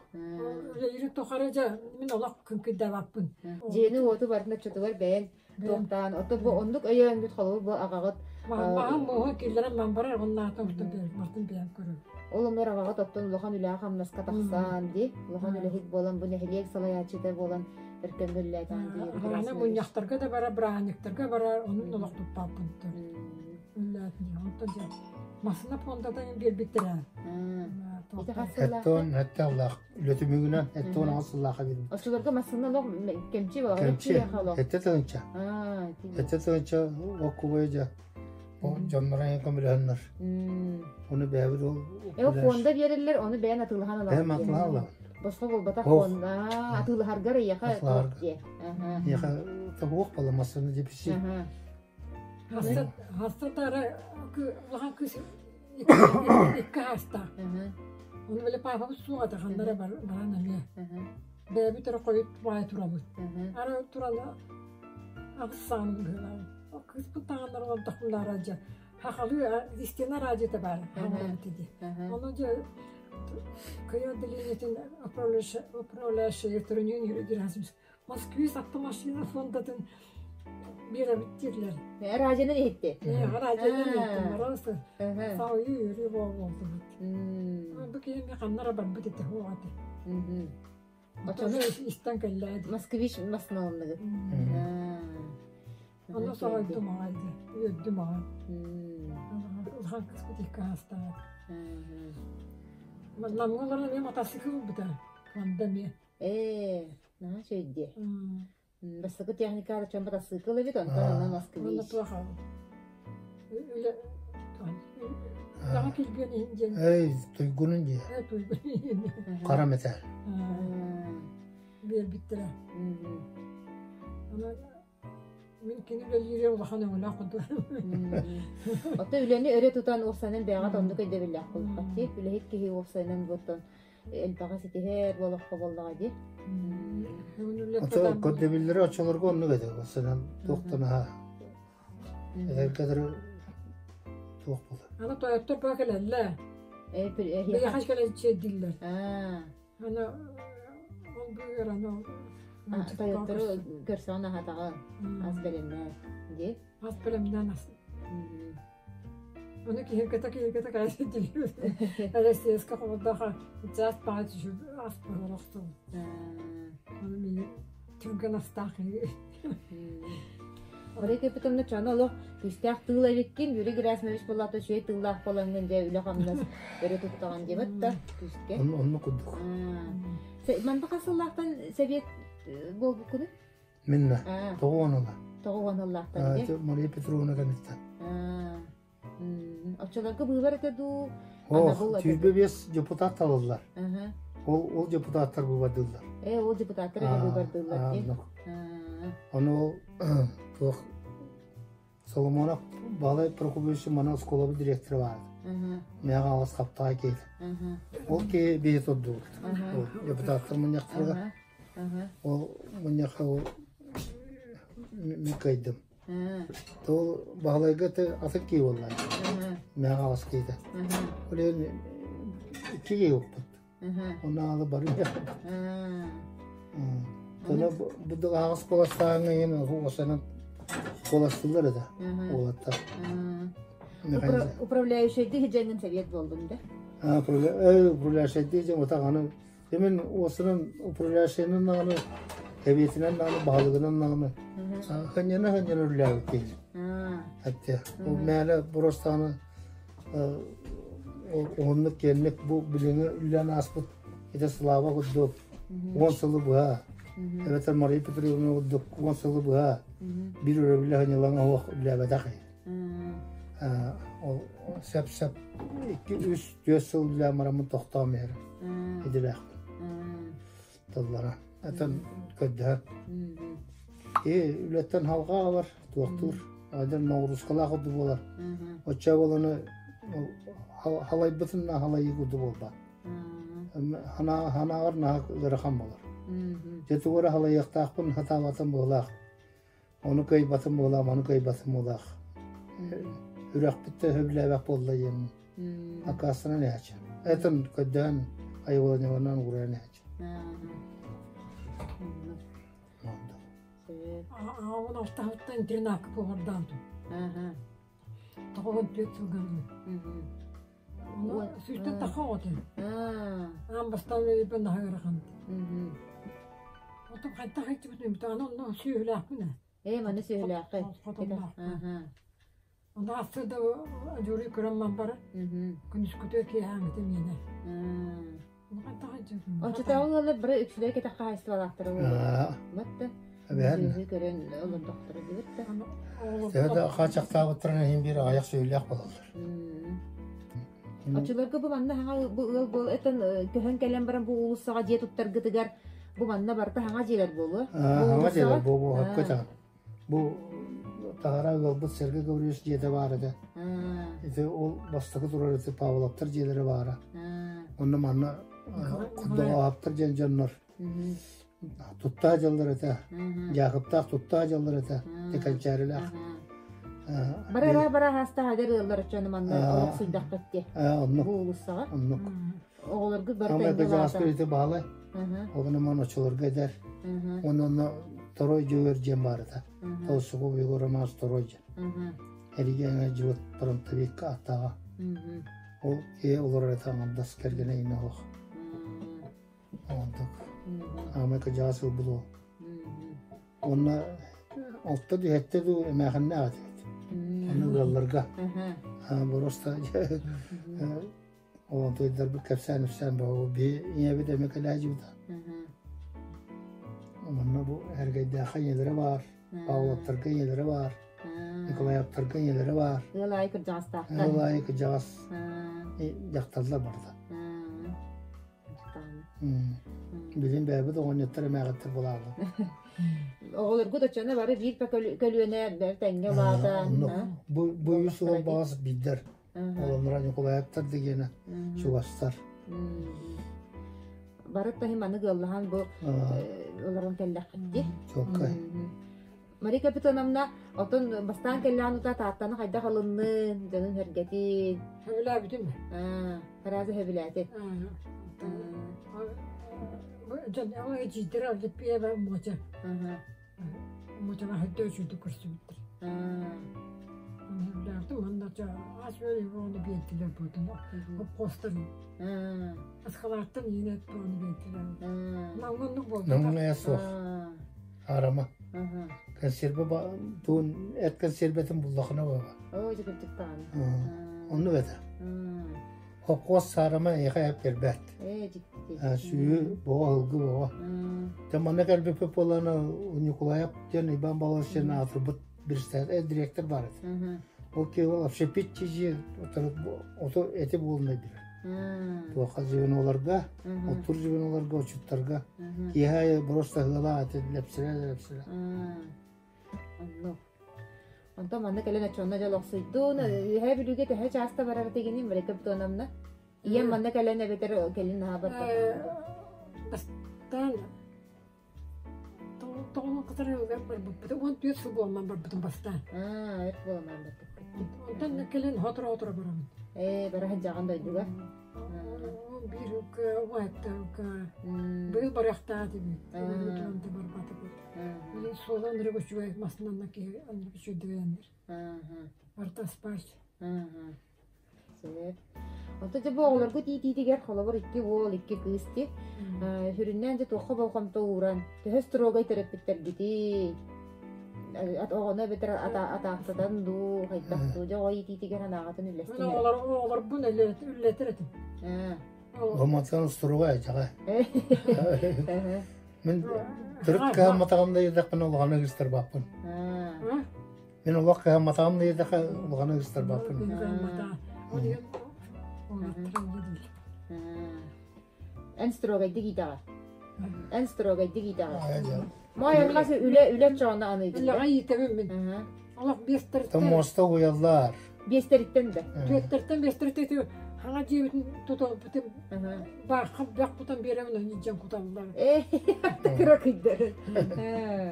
Үлэлиирин тухары дьэ мин олох күҥкүйдээбэппин. Дьиэни-уоту барытын оччотугар бэйэҥ туохтаан, оттон бу оннук өйөөммүт холобур бу аҕаҕыт Маһын мууһун киллэрэн ман барар, оннаатан бартын бэйэм көрөр. Ол оннугар аҕаҕыт оттон улахан үлэҕэ-хамнаска тахсан дии, улахан үлэһит буолан, бу нэһилиэк салайааччыта буолан өркөн үлэлээтэҕин дии. Аҕаны мунньахтарга да барар, бырааһынньыктарга барар, онун олох туппаппын. Үллээтин, онтон дьэ массыына пуондатын биэрбиттэрэ. Эттон этталлаах үлэ түмүгүнэн эттон аҕыс сыллаахха биэрбит. Оччолорго массыына олох кэмчи Кэмчи. Этте тыһынча. Этте тыһынча оккубай дьэ дьоннор айан көмөлөһөннөр. Ону бэйэбит ол Э фонда биэрэллэр, ону бэйэн атыылаһан ылаҕын. Бэйэм атыылаһан ылаҕын. Босхо буолбатах фонда атыылаһаргар эйиэхэ туох диэ. Эйиэхэ табуох буолла массыына дефицит. Хаста улахан кыыс икки хаастаах. Ону били паапабыт суох этэ, ханна эрэ баран эмиэ. Бэйэбит эрэ хойут баай турабыт. Ара туран аҕыс саҕана быһыылаах. Кыыспыт таҥаннар олордохпуна дьэ хахалыы истина радиота баар хаҥалаабыт дии. Ону дьэ кыйа отделениетин управляющая Турунин Юрий Герасимович Москвич автомашина фондатын биэрэбит дииллэр. Радионан иһитти. Радионан иһиттим. Барасы саҕайыы үөрүү буолбут. Бу киһи ханна барбыт этэ хуоҕа этэ. Очону истэн кэллээди. Москвич масналныгы. Онно соҕойдум аҕай дии, үөрдүм аҕай. Улахан кыыспыт икки аастаах. Намҥа олорон эмиэ мотоцикл ылбыта. Фонда эмиэ. Ээ, наһаа үчүгэй дии. Бастакы техникаҕа чон мотоцикл эбит, онтон онно Москвич. Онно туох үлэ үлэҕэ килбиэн иһин диэн. Эй, туйгунун дии. Э, туйгун иһин. Хара металл. Биэрбиттэрэ. Аны Мин кини үлэлиирэ улахан өҥөлөөх курдук. Оттон үлэни өрө тутан уопсайынан бэйэҕит оннук өйдөбүллээх буолбат дии. Үлэһит киһи уопсайынан буоттан элбэҕи ситиһэр буолахха буоллаҕа дии. Ото көрдөбүллэрэ оччолорго оннук этэ. Уопсайынан туохтан аһа эдэркэдэр туох буолар. Аны тойоттор баа кэлэллэр. Бэйэхэ кэлэн чиэддиллэр. Аны ол быыгар аны Тойоттору көрсөҕүн аһатаҕын ас бэлэмнээн дии. Ас бэлэмнээн ас. Ону киһиргэтэ киһиргэтэ кэлэн диир. Российска холордоха час паа түшүп ас буһар Ону миигин түргэн астаах Орой кэппитимнэ чаны олох күүстээх тыыл эбиккин, Юрий Герасимович буоллаата үчүгэй тыыллаах буолаҥҥын дьэ үлэ-хамнас өрө туттаҕын диэбит да күүскэ. Онно курдук. Манна хас сыллаахтан сэбиэт буолбуккунуй? Минна. 90 ыла. 90 ыллаахтан дии. Мария Петровна кэнниттэн. Оччолорго быыбар этэ дуу? Ох, 25 депутат талыллар. Ол ол депутаттар быыбардыыллар. Э, ол депутаттар эрэ быыбардыыллар дии. Ону ол туох Соломонов Балай Прокопьевич мана оскуолабыт директора баар. Мэҕэ аҕыс хаптаҕа киһи. Ол киһи биһи турдубут. Ол депутаттар мунньахтарга. Ол мунньахха ол мин кыайдым. Ол Баһылайга атын киһи буолла. Мэҕэ аҕыс киһитэ. Ол иһин икки киһи укпут. Онно аалы бары Тоно бу аҕыс куоластааҥҥа иһин уосанан куоластыыллар этэ уолаттар. Управляющайдыы дьэҥҥин совет буоллун да? Управляющайдыы дьэҥ отаҕаны Имин уосунан управляющайынан даҕаны, кэбиэтинэн даҕаны, баһылыгынан даҕаны ханньана-ханньана үлэлээбит киһи. Атте ол мээнэ боростааны уһуннук киэнник бу билиҥҥи үлэлээн ааспыт ити Слава курдук 10 сылы быһа эбэтэр Мария Петровна курдук 10 сылы быһа биир өрөбүлэ ханньалаҥа суох үлэлээбэтэх ол сөп-сөп 2 3 Түөрт сыл үлэлээн бараммын тохтоон иһэрим. Идэлээхпин. Тыллара. Этэн көрдөһөр. Э үлэттэн халҕа аҕалар, туохтуур. Айдан ноҕуруускалаах курдук буолар. Оччо буоланы халайбытын халайыы курдук буолбат. Ханааҕар наһаа ыарахан буолар. Дьэ тугу эрэ халайыахтаахпын хатаабатым быһыылаах. Ону кыайбатым буолаах, маны кыайбатым буолаах. Үрэхпит да сөбүлээбэх буолла диэн аккаастанан иһээччи. Этэн көрдөһөн айылҕанньаларынан уурайан иһээччи. Аҕабын алтаһыттан интернакка повардаабытым. 94 сылга Сүүстэн тахха оҕото. Аан бастаан үлэлиирбэр наһаа ыарахан. Оттон хайдах иччибитин аны онно сүөһүлээхпин ээ. Ээ, маны сүөһүлээххин. Хотонноохпун. Онно астыы да дьууруй көрөн барар. Күнүскүтэ киэһээҥҥитэ миэнэ. Оччотооҕу ыаллар бары үксүлэр кэтэх хаһаайыстыбалаахтара буолуо. Батта. Эбэһэн. Көрөн олордохторо диэбит да. Төһө да хааччахтаабыттарын иһин биир аҕыйах сүөһүлээх буолаллар. Оччолорго бу манна хаҥа бу ыал буол этэн көһөн кэлэн баран бу уулуссаҕа дьиэ туттаргытыгар бу манна барыта хаҥа дьиэлэр буолуо. Хаҥа дьиэлэр бу бу хапка Бу таһара ыалбыт Сергей Гаврильевич дьиэтэ баар этэ. Ити ол бастакы турар ити Павловтар дьиэлэрэ баара. Онно манна Курдоҕоһоптор диэн дьоннор туттаа дьаллар этэ. Дьаакыптаах туттаа дьаллар этэ. Теканчаарилаах. Бара бара хаастаах эдэр ыаллар оччону манна олохсуйдахпыт дии. Оннук. Бу уулуссаҕа. Оннук. Оҕолоргут бары Самай тэҥҥэ кыдьаҕаспыт улаатан. ити баалай. Оҕону ман оччолорго эдэр. Уонна онно Торой Дьөгүөр диэн баар этэ. Толсугу Егор Романович Торой диэн. Эригэҥэ дьыбыт фронтовикка аттааҕа. Ол киһи олорор этэ аҥардас кэргэнэ иннэ оһох. Онтук. Аамай кыдьаҕас ылбыт уол. Уонна алта түһэттэ дуу эмээхиннээх этибит. Аны ыалларга. Боруоста Олонтойдарбыт кэпсээн-үпсээн бөҕө биһи ийэбит эмэ кэлээдьибитэ. Манна бу Эргэйдээххэ ийэлэрэ баар, Павловтарга ийэлэрэ баар, Николаевтарга ийэлэрэ баар. Ыал аайы кырдьаҕастаахтар. Ыал аайы кырдьаҕас дьахталлар барыта. Билин бэйэбит оҕонньоттор эмээҕиттэр булааллар. Оҕолоргут оччоно бары биир көлүөнэ бэрт тэҥҥэ улаатан. Бу бу үс уол баҕас биирдэр. Олоннора Ньукулаевтар дигиэнэ чугастар. Бары таһым маны ыаллаһан бу олорон кэллэххит дии. Чуоккай. Мария Капитоновна, отон бастаан кэллэҕин ута Тааттаны хайдах ылыннын, дьонун сэргэтин? Сөбүлээбитим. Таразы сөбүлээтин. Дьон эдьиийдэрэ Липпиева Мотя. Мотяна хэтте үчүгдүк көрсүбүттэр. Сөбүлээбитим уонна ас үөл ону биэрдилэр буотун хопхуостар Аскалааттан иинэт ону биэрдилэр. Намҥа буолбута. Намҥа суох. Арама. Консерве туун эт консерветин буллахына буола. Оо, дьэ даҕаны. Оннук этэ. Хопхуос саарама эйиэхэ эп кэлбэт. Ээ, дьикти. Сүүһү боҕо ылгы боҕо. Дьэ манна кэлбиппит буоллаҕына Ньукулаев диэн Иван Павлович диэн аатырбыт председатель директор баар этэ. Ол киһи ол общепит чижи ото эти буолунай билэр. Туохха звеноларга, оттур звеноларга, отчуттарга киэһэ просто ыалаах эти лэпсирэ лэпсирэ. Оннук. Онтон манна кэлэн оччоҕуна дьол охсуйдун, үөһээ Бүлүүгэ төһө чааста барар этигиний Мария Капитоновна? Ийэм манна кэлэн эбэтэр кэлин аһа барбат. Бастаан тоҕо Олоҥхо барбыппыт. 14 сыл буолан барбытым бастаан. Аа, өрт буолан барбыккыт. Онтон кэлин хоторо-хоторо барабын. Ээ, бара сылдьаҕын дойдуга. Биир ука быйыл барыахтаат эбит. Барбатыбыт. Билин суолан эрэ үчүгэй масынан киһи аннык үчүгэй Барыта асфальт. Сөп. Онто дьэ бу оҕолорго тиитиитигэр холобур икки уол, икки кыыс ти сүрүннээн дьэ туохха болҕомто ууран төһө строгай төрөппүттэргитий оҕону эбэтэр атаахтатан дуу хайдах дуу дьэ оҕо иитиитигэр анаҕатын үллэстиҥ Оҕолорбун үллэтэр этим. Гоматан строгай дьаҕа. Мин төрүт кыһамматаҕым да идэхпин улахан ыгыстарбаппын. Мин олох кыһамматаҕым да идэхэ улахан ыгыстарбаппын. Эн строгайдык иитэҕэ. Эн строгайдык иитэҕэ. Моойорҕас үлэ үлэ чоона аныйдын. Үлэҕэ иитэбин мин. Олох биэстэриттэн. Муоста уйаллар. Биэстэриттэн да. Түөттэртэн биэстэриттэн хаҥа дьиэбитин туталбытым баахха бөх кутан биэрэбин они дьэн куталлар. Э, кыра кыйдар.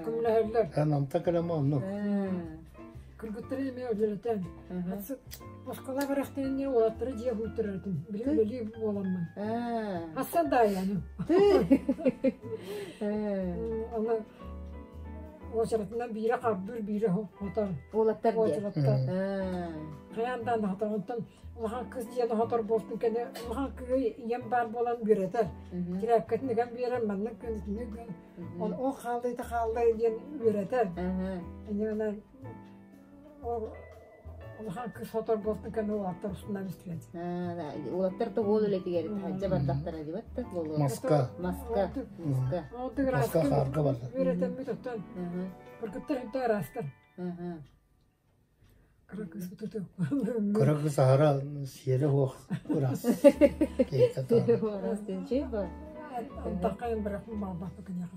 Көмөлөһөллөр. Намта кэлэм оннук. Кыргыттары эмиэ үлэлэтэн. Оскуола барахтан уолаттары дьиэ хуйтарар этим. Били үлэлии буоламмын. Асан да аяны. Аны уочаратынан биирэ харбыр, биирэ хотор. Уолаттар дьиэ. Уочараттар. Хайаан даан хотор. Онтон улахан кыз дьиэни хотор буолтун кэнэ улахан кыгы ийэм баар буолан үөрэтэр. Тирээпкэтин ыган биэрэр, маннык гын, итинник гын. Ол ол хааллайта хааллай диэн үөрэтэр. Инньэ ол улахан кыс хотор буолтун кэнэ уолаттар устунан истибэт. Уолаттар да уол үлэтигэр таһырдьа бардахтара дибат да буолуо. Маска. Маска. Маска. Маска хаарга барда. Үөрэтэммит оттон кыргыттар үрдэ араастар. Кыра кыс бутуту. Кыра кыс аһара сиэрэ суох ыраас. Ыраас дэнчи ба. Антахайын бырахпын баалбаппы киниэхэ.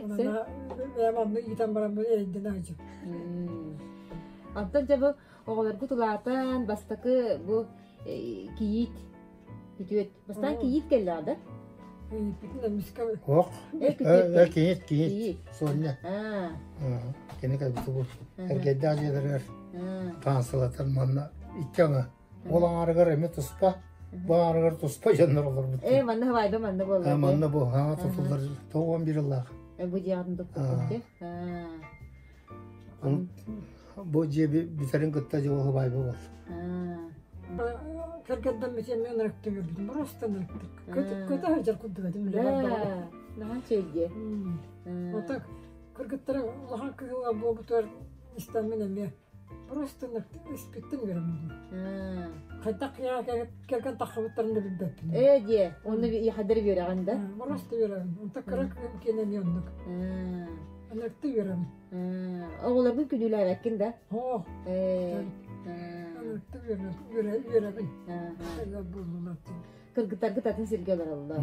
Онон бэйэм онно иитэн бараммын эрэйдэнэ сылдьым. Онтон дьэ бу оҕолоргут улаатан бастакы бу кийиит күтүөт бастаан кийиит кэллэҕэ да? Кийииппитин эмискэ Ох, кийиит, кийиит, Соня. Кини кэлбити бу. Эргэйдээх дьиэлэригэр таансылатар манна икки аҥы. Ол аҥаарыгар эмиэ туспа, бу аҥаарыгар туспа дьоннор олорбуттар. Э, манна хавайда манна буолла. Манна бу хаҥа тутуллар 91 ыллаах. Бу дьиэҕин туппут. Бу дьиэ бүтэрин кытта дьэ ол хабайба бол. Кэргэннэммит эмиэ ынырыктыы үөрбүтүм. Просто ынырыктык. Көтө сылдьар курдук этим үлэ бардаҕына. Наһаа чэйдиэ. Отак кыргыттара улахан кыһыла буолбутугар истэммин эмиэ просто испиттэн үөрэммитим. Хайдах кэргэн таххыбыттарын да билбэппин. Ээ диэ, онно хадыр үөрэҕин да? Просто үөрэҕин. Онто кыра кыым киэнэ эмиэ оннук. Ынырыкты үөрэбин. Оҕолоргун күнүүлээбэккин да? Оо. Ынырыкты үөрэбин. Буоллулар. Кыргыттаргыт атын сиргэ олороллор.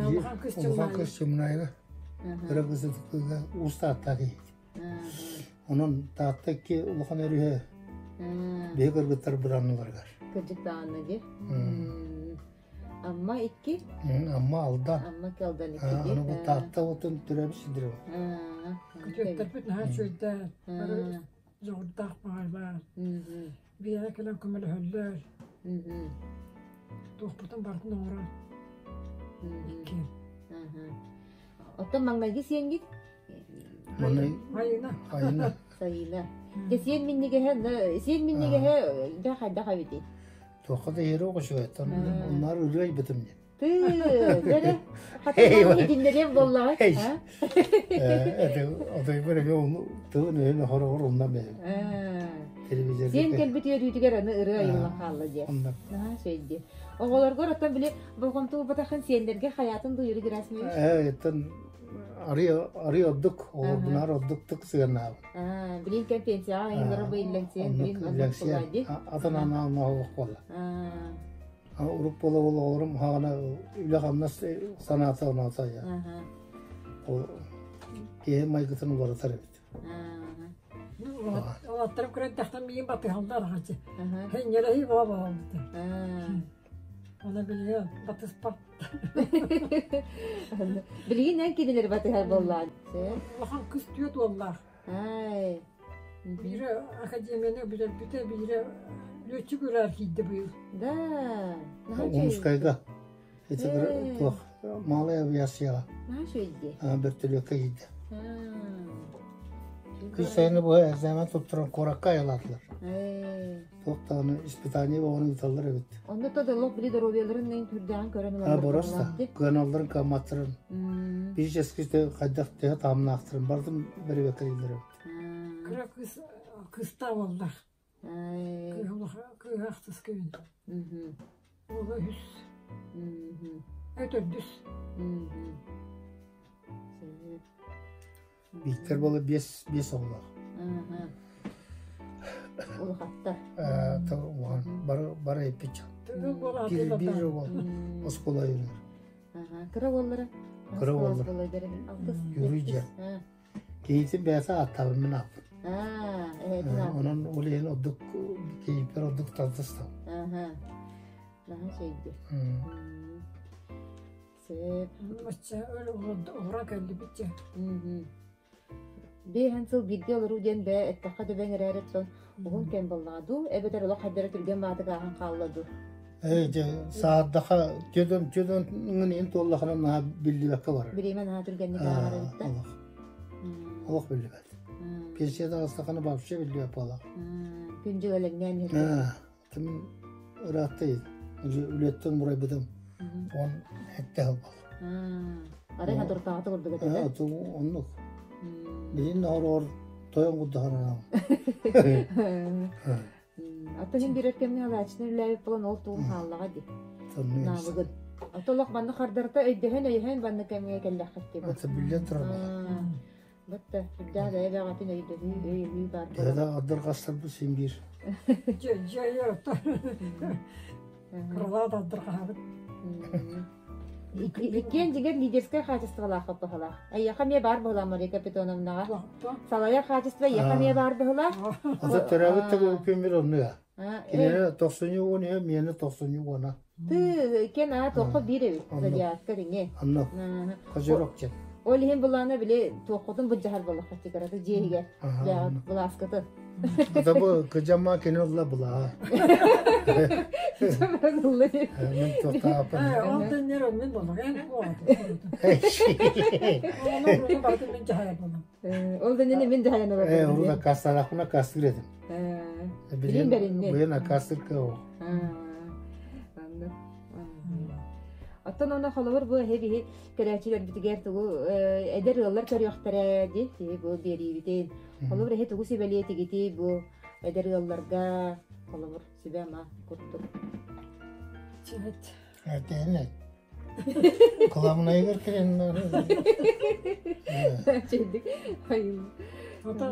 Улахан кыс Улахан кыс Чымнайга. Кыра кыз уус Таатта киһи. Онон Таатта икки улахан өрүһэ биһи кыргыттар быранныларыгар. Кырдьык даҕаны дии. Амма икки. Амма Алдан. Амма Алдан икки дии. Аны бу Таатта отун төрөөбүт сирдэрэ. Күтүөттэрбит наһаа үчүгэйдэр. Бары дьоҕурдаах баҕайылар. Биэҕэ кэлэн көмөлөһөллөр. Туохпутун барытын оҥорон. Икки. Оттон маҥнайгы сиэнгит? Манай Айына. Айына. Сайына. Дьэ сиэн миннигэһэ, сиэн миннигэһэ дьэ хайдах эбитий? Туохха да иһэр оҕочугайтан оннаар ырыа айбытым диэн. Тыы, дьэ хатылаан иһитиннэриэм буоллаҕа. Отойбор эмиэ тылын өйүн хороҕор умнам ээ. Сиэн кэлбит үөрүүтүгэр аны ырыа айыллан хаалла диэ. Наһаа үчүгэй Оҕолоргор оттон били болҕомто уурбатаххын сиэннэргэ хайаатын дуу Юрий Герасимович? Ээ, оттон арый ордук, оҕолорбунаар ордуктук сыаннаабын. Билин кэм пенсияҕа айыллара бу иллэҥсийэн, билин оннук буолла дии. Атын анаан оһох буолла. Урук буола буола оҕолорум хаҕана үлэ-хамнас санаата оноото я. Ол киһи майгытын уларытар эбит. Улаттарым көрөн тахтан миин батыһаллар аҕачы. Хэнньэлэһи буола буолбута. Оны билигин батыспат. Билигин эн кинилэр батыһар буоллаан. Улахан кыс түөрт уоллаах. Ай. Биирэ академияны бүтэрбитэ, биирэ лүөччүк үрээр киирдэ быйыл. Да. Наһаа үчүгэй. Омскайга ити туох малая авиацияҕа Наһаа үчүгэй дии. бөртөлүөккэ киирдэ. Күн сайыны быһа экзамен туттаран куоракка айалаатылар. Туох даҕаны испытание оҕону ыыталлар эбит. Онно то олох били доруобуйаларын нэин түрдэҕин көрөн ылаллар. Бороста. Кыаналларын, кыамматтарын, физически хайдах төһө таһымнаахтарын барытын бэрэбиэркэлииллэр эбит. Кыра кыыс кыыстаах уоллаах. Кыыһа ахсыс күн. Уола үһүс. Өтөрдүс. Бииктэр буола биэс биэс оҕолоох. Улахаттар. Улахан бары бары эппит дьон. Биир биир уол оскуола үөрэнэр. Кыра уоллара. Кыра уоллара. Юрий дьэ. Кийиитин бэйэтэ ааттаабын мин ааппын. Онон ол иһин ордук кийииппэр ордук тардыстам. Наһаа шейди. Сөп. Оччо уһура кэллибитчэ. Биэһэн сыл бииргэ олоруу диэн бээ эттэххэ дөбөҥ эрээри оттон уһун кэм буоллаҕа дуу эбэтэр олох хайдара түргэн баатык ааһан хаалла дуу? Ээ дьэ саардаха түөдөн түөдөн иһин туоллахына наһаа биллибэккэ барар. Бириэмэ наһаа түргэнник ааҕар эбит да. Олох. Олох биллибэт. Пенсияда астахана вообще биллибэт буолар. Күн дьүгэлэҥнээн иһэр. Тым ыраатта үлэттэн мурайбытым. Он этте хылбал. Арай хатыртаҕата курдук этэ. Оннук. Билин ор тойон курдаханам. Ата хин бирер кэмҥэ алаачына үлээбит буолан ол тугун хааллаҕа ди. Наабыгын. Ата олох манна хардарта өйдөһөн өйөһөн банна кэмҥэ кэллэххит дии. Ата биллэн турар. Батта сүрдээх бэйэ бэҕэтин өйдөһүү, өйөһүү баар буолар. Төһө адырҕастарбыт син биир. Дьэ, кыралаат адырҕаһабыт. Иккиэн дьиҥэр лидерскэй хаачыстыбалаах быһылаах. Эйиэхэ эмиэ баар быһылаах Мария Капитоновнаҕа. Салайар хаачыстыба эйиэхэ эмиэ баар быһылаах. Ата төрөөбүт да күммүт оннуга. Кинини тохсунньу уон үһэ, миэнэ тохсунньу уона. Ты кен аа туохха биир эбит зодиакка диҥэ. Анно. Козерог диэн. Ол иһин былаана били туоххутун былдьаһар буоллахха тикараты дьиэ иһигэр былааскатын. Ата бу кыдьама кини ылла былаа. Мен туохтааппын. Ол теннер мен болар. Оны бартын мен жахая болам. Ол да нene мен жахаян олар. Э, урут аккаастаахпын аккаастыыр этим. Билин бэринни. Быйын аккаастырка ол. Оттон онно холобур бу эһи биһи көрөөччүлэрбитигэр тугу эдэр ыаллар көрүөхтэрэ ди киһи бу биэриибитин. Холобур эһи тугу сүбэлиэтигитий бу эдэр ыалларга холобур сүбэ-ама курдук. Чэт. Этэн Кылаамнайыгар кэлэн Чэйдик. Ата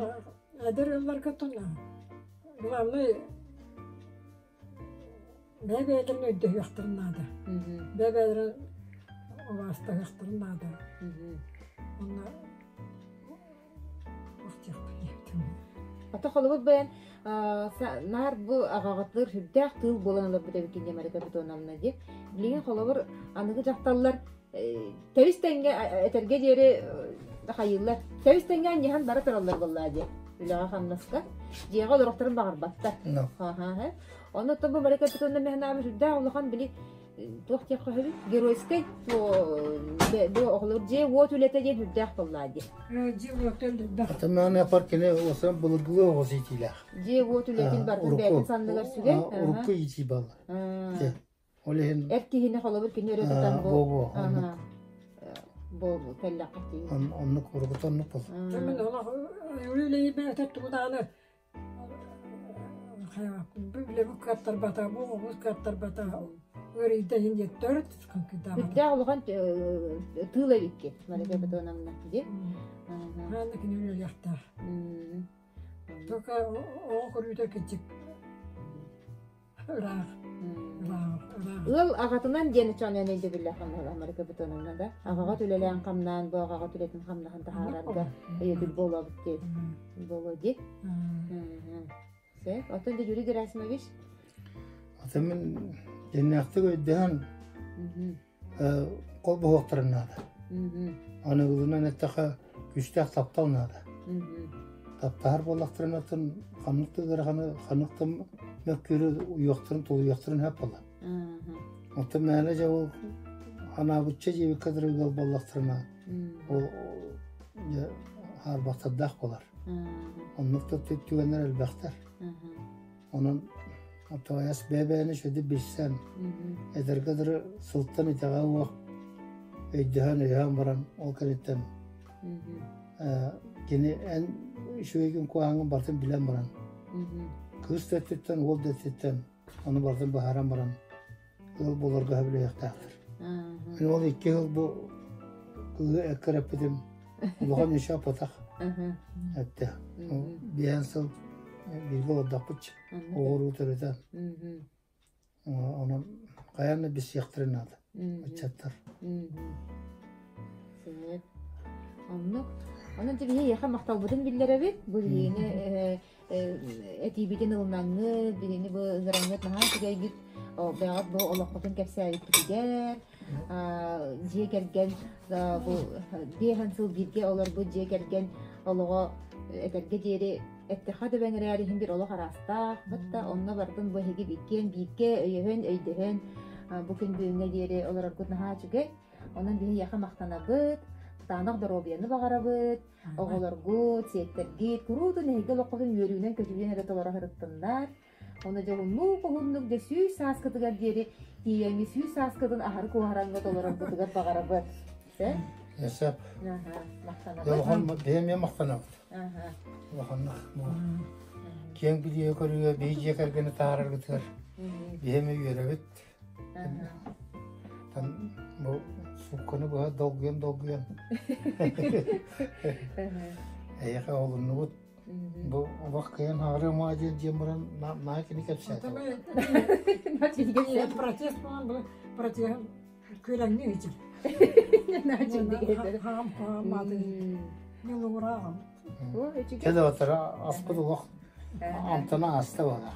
эдэр ыалларга тон главное бэйэ-бэйэлэрин өйдөһүөхтэрин наада. Бэйэ-бэйэлэрин убаастаһыахтарын наада. Онно Ата холобур бэйэн наар бу аҕаҕытыгар сүрдээх тыыл буолан олорбут эбиккин диэн Мария Капитоновна дии. Билигин холобур аныгы дьахталлар тэбис тэҥҥэ этэргэ диэри хайыыллар. Тэбис тэҥҥэ анньыһан бара тураллар буоллаа дии. Үлэҕэ-хамнаска. Дьиэҕэ олорохторун баҕарбаттар. Онно оттон бу Мария Капитоновна мэһэнаабы сүрдээх улахан били туох диэххэ сөбүй геройскай бу оҕолор дьиэ уот үлэтэ диэн үрдээх буоллаа дии дьиэ уот элбэх Атымаан апар кини осан былыргылыы оҕус иитиилээх. Дьиэ уот үлэтин барытын бэйэтин санныгар сүгэн Урукку иитии балла. Ол иһин эр киһини холобур кини өрө тутан бу бу кэллэххэ Оннук уруккута оннук бол. Мен олох үлэлии бэйэтэ тугудааны Үлэбит кыаттарбата, бу оҕобут кыаттарбата ыарыйда иһин диэн төрүт Үрдээх улахан тыыл эбикки Мария Петровна дии. Хаанна кини үлэлиэхтээх. Только оҕо көрүүтэ кичик ыраах ыраах ыраах. Ыал аҕатынан диэн чонен өйдөбүллээх Мария Капитоновна да аҕаҕа үлэлээн хамнаан бу аҕаҕа үлэтин хамнаһын таһаарарга өйөбүл буолуобут диэн буолуо дии. Сөп. Оттон Юрий Герасимович? Ата мин Дьиннээхтик өйдөһөн холбоһуохтарын наада. Аныгылынан эттэхэ, күүстээх таптал наада. Таптаһар буоллахтарына атын ханнык да ыараханы, ханнык да мөккүөрү уйуохтарын, тулуйуохтарын сөп буолар. Оттон мээнэ дьэ ол анаабычча дьиэбиккэ дылы ыал буоллахтарына, ол дьэ хаарбахтардаах буолар. Оннук да түгэннэр элбэхтэр. Онон Тоойос бэйэ-бэйэни сүдү билсэн, эдэргэ дылы сылтан итэҕэ уох өйдөһөн өйөөн баран ол кэнниттэн кини эн үчүгэйгин куһаҕаҥҥын барытын билэн баран кыыс да өттүттэн уол да өттүттэн ону барытын быһааран баран ыал буоларга сөбүлэһиэхтээхтэр. Мин ол икки сыл бу кыыһы эккирэппитим улахан еще апатах эттэ. Биээн сыл бииргэ олордохпут оҕуруу төрөтөн. Онон хайаан да билсиэхтэрин наада ыччаттар. Оннук. Онон дьэ биһи эйиэхэ махталбытын биллэрэбит. Бу биһигини этиибитин ылынаҥҥыт, биһини бу ыҥыраҥҥыт наһаа үчүгэйгит, бэйэҕит бу олоххутун кэпсээбиккитигэр, дьиэ кэргэн бу биэһэн сыл бииргэ олорбут дьиэ кэргэн олоҕо этэргэ диэри эттэххэ да бэҥэрээр иһин бир олох араастаах, батта онно бардын бу эһиги иккиэн бииргэ өйөһөн, өйдөһөн бу күн бүгүҥҥэ диэри олороргут наһаа үчүгэй. Онон биһиэхэ махтанабыт, кытаанах доруобуйаны баҕарабыт, Оҕолоргут, сиэттэргит куруутун эһиги олоххутун үөрүүнэн-көтүүнэн эрэ толоро сырыттыннар. Ону дьоһуннуу хоһуннук дьэ сүүс сааскытыгар диэри тиийэҥҥи сүүс сааскытын аһары куоһараҥҥа толороргутугар баҕарабыт. Сөп? Сөп. Махтанабыт. Улахан бэйэм махтанабыт. Улаханнык киэҥ билиигэ көрүүгэ биһи дьиэ кэргэни таһаараргытыгар биһи эмиэ үөрэбит. Бу суукканы быһа долгуйан-долгуйан эйиэхэ олуннубут. Бу олох кыайан хаҕырыамаа диэн диэн баран наа кини кэпсээтэ. Протест буолан бу протеһын күөлэҥни ыйытыр. Хаҕам хаҕам маатын мен луҥурааҕым. Кэлэ отара аспыт олох амтана аста буолар.